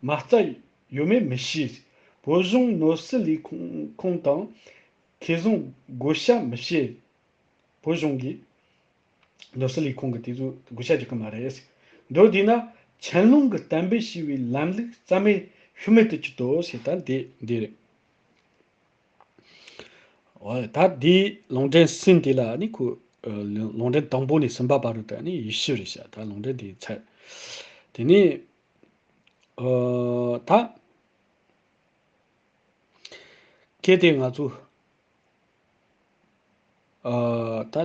མ་རྩ་ཡོད་མེད་མི་ཤེས། བོད་གཞུང་ནོར་སྲིད་ལས་ཁུངས་ཁུངས་དང་ཁེ་བཟང་བགོ་བཤའ་མི་བྱེད། བོད་གཞུང་གིས་ནོར་སྲིད་ལས་ཁུངས་ཀྱིས་དེ་ཚོ་བགོ་བཤའ་རྒྱག་གི་མ་རེད། མདོར་བསྡུས་ན་ཆན་ལུང་གིས་གཏན་འབེབས་བྱས་པའི་ལམ་ལུགས་རྩ་མེད་ཤུལ་མེད་དུ་གྱུར་ཏོ་ཞེས། ད་འདི་འདི་རེད། འོ། ད་འདིའི་ལུང་འདྲེན་གསུམ་དེ་ལ་ནི་ཁོ། ཨ། ལུང་འདྲེན་དང་པོ་ནས་གསུམ་པ་བར་དུ་ད་ནི་ཡེ་ཤུ་རེད་ཤག་ད་ལུང་འདྲེན་དེའི་ཚར། དེ་ནས། ཨ། ད་གལ་ཏེ་ང་ཚོ། ཨ། ད་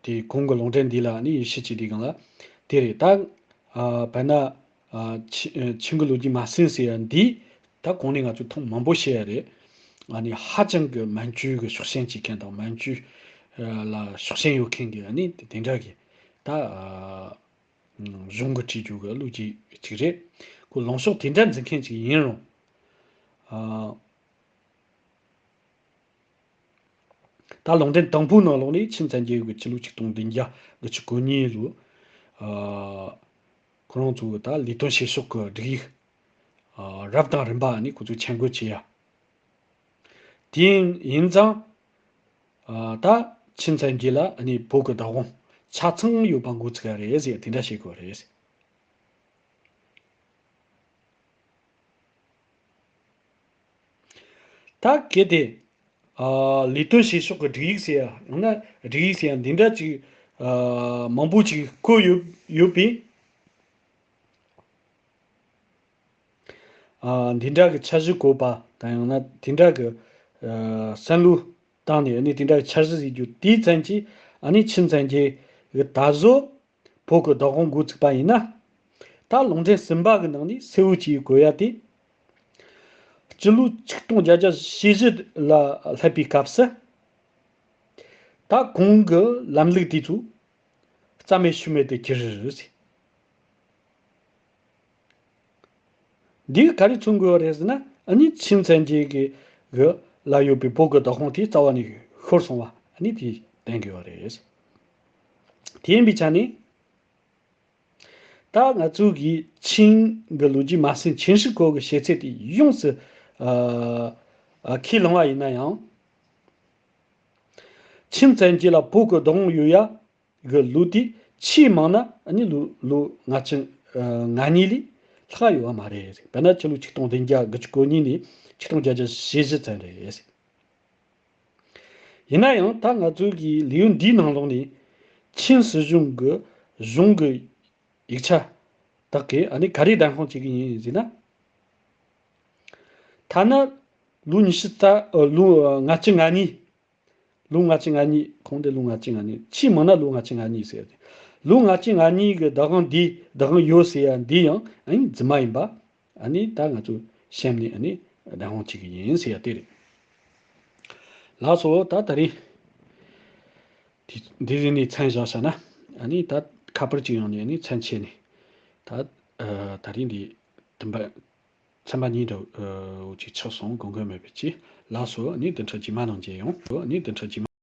དེ་གོང་གི་ལུང་འདྲེན་འདི་ལ་ནི་ཡེ་ཤུ་བྱས་དུས་སྒང་ལ་དེ་རེད། ད། ཨ། དཔེར་ན། ཨ། ཆི། ཆིན་གྱི་ལོ་རྒྱུས་མ་ཟིན་ཟེར་ཡ་འདི་ད་གོང་ནས་ང་ཚོས་ཐེངས་མང་པོ་བཤད་ཡ་རེད། ཨ་ནི་ཧ་ཅང་གི་མན་ཇུ་གི་ཕྱོགས་ཞེན་བྱེད་མཁན་དང་མན་ཇུ་ལ་ཕྱོགས་ཞེན་ཡོད་མཁན་གྱི་ཨ་ནི་དེ་འདྲ་གི་ད། ཨ། གཞུང་གི་བྲིས་རྒྱུ་གི་ལོ་རྒྱུས་ཅིག་རེད། ཁོ་ལངས་ཕྱོགས་དེ་འདྲ་འཛིན་མཁན་ཅིག་ཡིན་རུང་། ཨ། ད་ལུང་འདྲེན་དང་པོའི་ནང་ལོགས་ནས་ཆིན་ཚན་རྒྱལ་གྱིས་ཕྱི་ལོ་ཆིག་སྟོང་བདུན་བརྒྱ་དགུ་བཅུ་གོ་གཉིས་ལོ། ཨ། ཁོ་རང་ཚོའི་ད་ལས་དོན་བྱེད་ཕྱོགས་ཀྱི་སྒྲིག་ཡིག་ཨ། རབ་དང་རིམ་པ་ནི་ཁོ་ཚོས་ཆེད་འགོད་བྱས་ཡ། དེ་ཡིན་ཙང་། ཨ། ད་ཆིན་ཚན་རྒྱལ་ལ་ནི་བོད་ཀྱི་བདག་དབང་ཆ་ཚང་ཡོད་པ་འགོ་ཚུགས་ཡ་རེད་ཟེར་དེ་འདྲ་བཤད་དགོས་རེད། ད་གལ་ཏེ། ཨ། ལས་དོན་བྱེད་ཕྱོགས་ཀྱི་སྒྲིག་ཡིག་ཟེར་ཡ། ཡང་ན་སྒྲིག་ཡིག་ཟེར་ཡ་འདི་འདྲ་ཅིག་ཨ། མང་པོ་ཅིག་བཀོད་ཡོད་ཡོད་པས། ཨ། འདི་འདྲ་གི་འཆར་གཞི་བཀོད་པ་དང་ཡང་ན་དེ་འདྲ་གི། ཨ། བསམ་བློ་བཏང་ནས་ཨ་ནི་དེ་འདྲ་གི་འཆར་གཞི་བཟོས་རྒྱུ་དེའི་མཚན་གྱིས་ཨ་ནི་ཆིན་ཚན་རྒྱལ་གྱིས་ད་གཟོད་བོད་ཀྱི་བདག་དབང་འགོ་ཚུགས་པ་ཡིན་ན། ད་ལུང་འདྲེན་གསུམ་པ་གི་ནང་ནས་གསལ་བོ་བྱས་བཀོད་ཡ་དེ། སྤྱི་ལོ་ཆིག་སྟོང་བརྒྱད་བརྒྱ་ཞེ་བཞི་ལ་སླེབས་པའི་སྐབས་སུ། ད་གོང་གི་ལམ་ལུགས་དེ་ཚོ་རྩ་མེད་ཤུལ་མེད་དུ་གྱུར་ཟེར། འདིས་ག་རེ་མཚོན་དགོས་པ་རེད་ཟེར་ན། ཨ་ནི་ཆིན་ཚན་རྒྱལ་གྱི་གི་ལ་ཡོད་པའི་བོད་ཀྱི་བདག་དབང་དེ་རྩ་བ་ནས་ཤོར་སོང་བ་ཨ་ནི་དེ་བསྟན་དགོས་པ་རེད། དེ་ཡིན་པའི་ཆ་ནས། ད་ང་ཚོ་གི་ཆིང་གི་ལོ་རྒྱུས་མ་ཟིན་ཆིན་ཧྲི་ཀོ་གི་བྱེད་ཚད་དེ་ཡོངས་སུ་ཨ་ཨ་ཁས་བླངས་པ་ཡིན་ན་ཡང་། ཆིང་བཙན་རྒྱལ་ལ་བོད་ཀྱི་བདག་དབང་ཡོད་ཡ་གི་ལོ་དེ་ཆེས་མང་ན་ཨ་ནི་ལོ་ལོ་ལྔ་བཅུ་ང་གཉིས་ལས་ལྷག་ཡོད་པ་མ་རེད། དཔེར་ན་ཕྱི་ལོ་ཆིག་སྟོང་བདུན་བརྒྱ་དགུ་བཅུ་གོ་གཉིས་ནས་ཆིག་སྟོང་བརྒྱད་བརྒྱ་ཞེ་བཞི་ཙམ་རེད། ཡིན་ན་ཡང་ད་ང་ཚོ་གི་ལེའུ་འདིའི་ནང་ལོགས་ནས་ཆིན་སྲིད་གཞུང་གི་གཞུང་གི་ཡིག་ཆ་དག་གིས་ཨ་ནི་ག་རེ་བདེན་དཔང་བྱེད་ཀྱི་ཡིན་ཟེར་ན། ཐ་ན་ལོ་ཉི་ཤུ་རྩ་ཨ་ལོ་ལྔ་བཅུ་ང་གཉིས། ལོ་ལྔ་བཅུ་ང་གཉིས། ཁོང་འདི་ལོ་ལྔ་བཅུ་ང་གཉིས། ཆེས་མང་ན་ལོ་ལྔ་བཅུ་ང་གཉིས་ཟེར་ཡ་དེ། ལོ་ལྔ་བཅུ་ང་གཉིས་ཀྱི་བདག་དབང་འདི་བདག་དབང་ཡོད་ཟེར་ཡ་འདི་ཡང་ཨ་ནི་རྫུན་མ་ཡིན་པ། ཨ་ནི་ད་ང་ཚོ་གཤམ་ནས་ཨ་ནི་བདེན་དཔང་བྱེད་ཀྱི་ཡིན་ཟེར་ཡ་དེ་རེད། ལགས་སོ། ད་ད་རིང་འདི་འདི་རིང་ནས་མཚམས་བཞག་བྱ་ན། ཨ་ནི་ད་ཁ་པར་གཅིག་ཡོང་ནས་ཨ་ནི་མཚམས་ཆད་ནས། ད་ཨ་ད་རིང་འདི་དུམ་པ་ཚན་པ་གཉིས་འདྲ་བོ་ཅིག་ཆགས་སོང་། དགོངས་འགལ་མེད་པའི་ཆེད། ལགས་སོ། ཨ་ནི་བདུན་ཕྲག་རྗེས་མ་ནང་མཇལ་ཡོང་། ཨ་ནི་བདུན་ཕྲག་རྗེས་མ།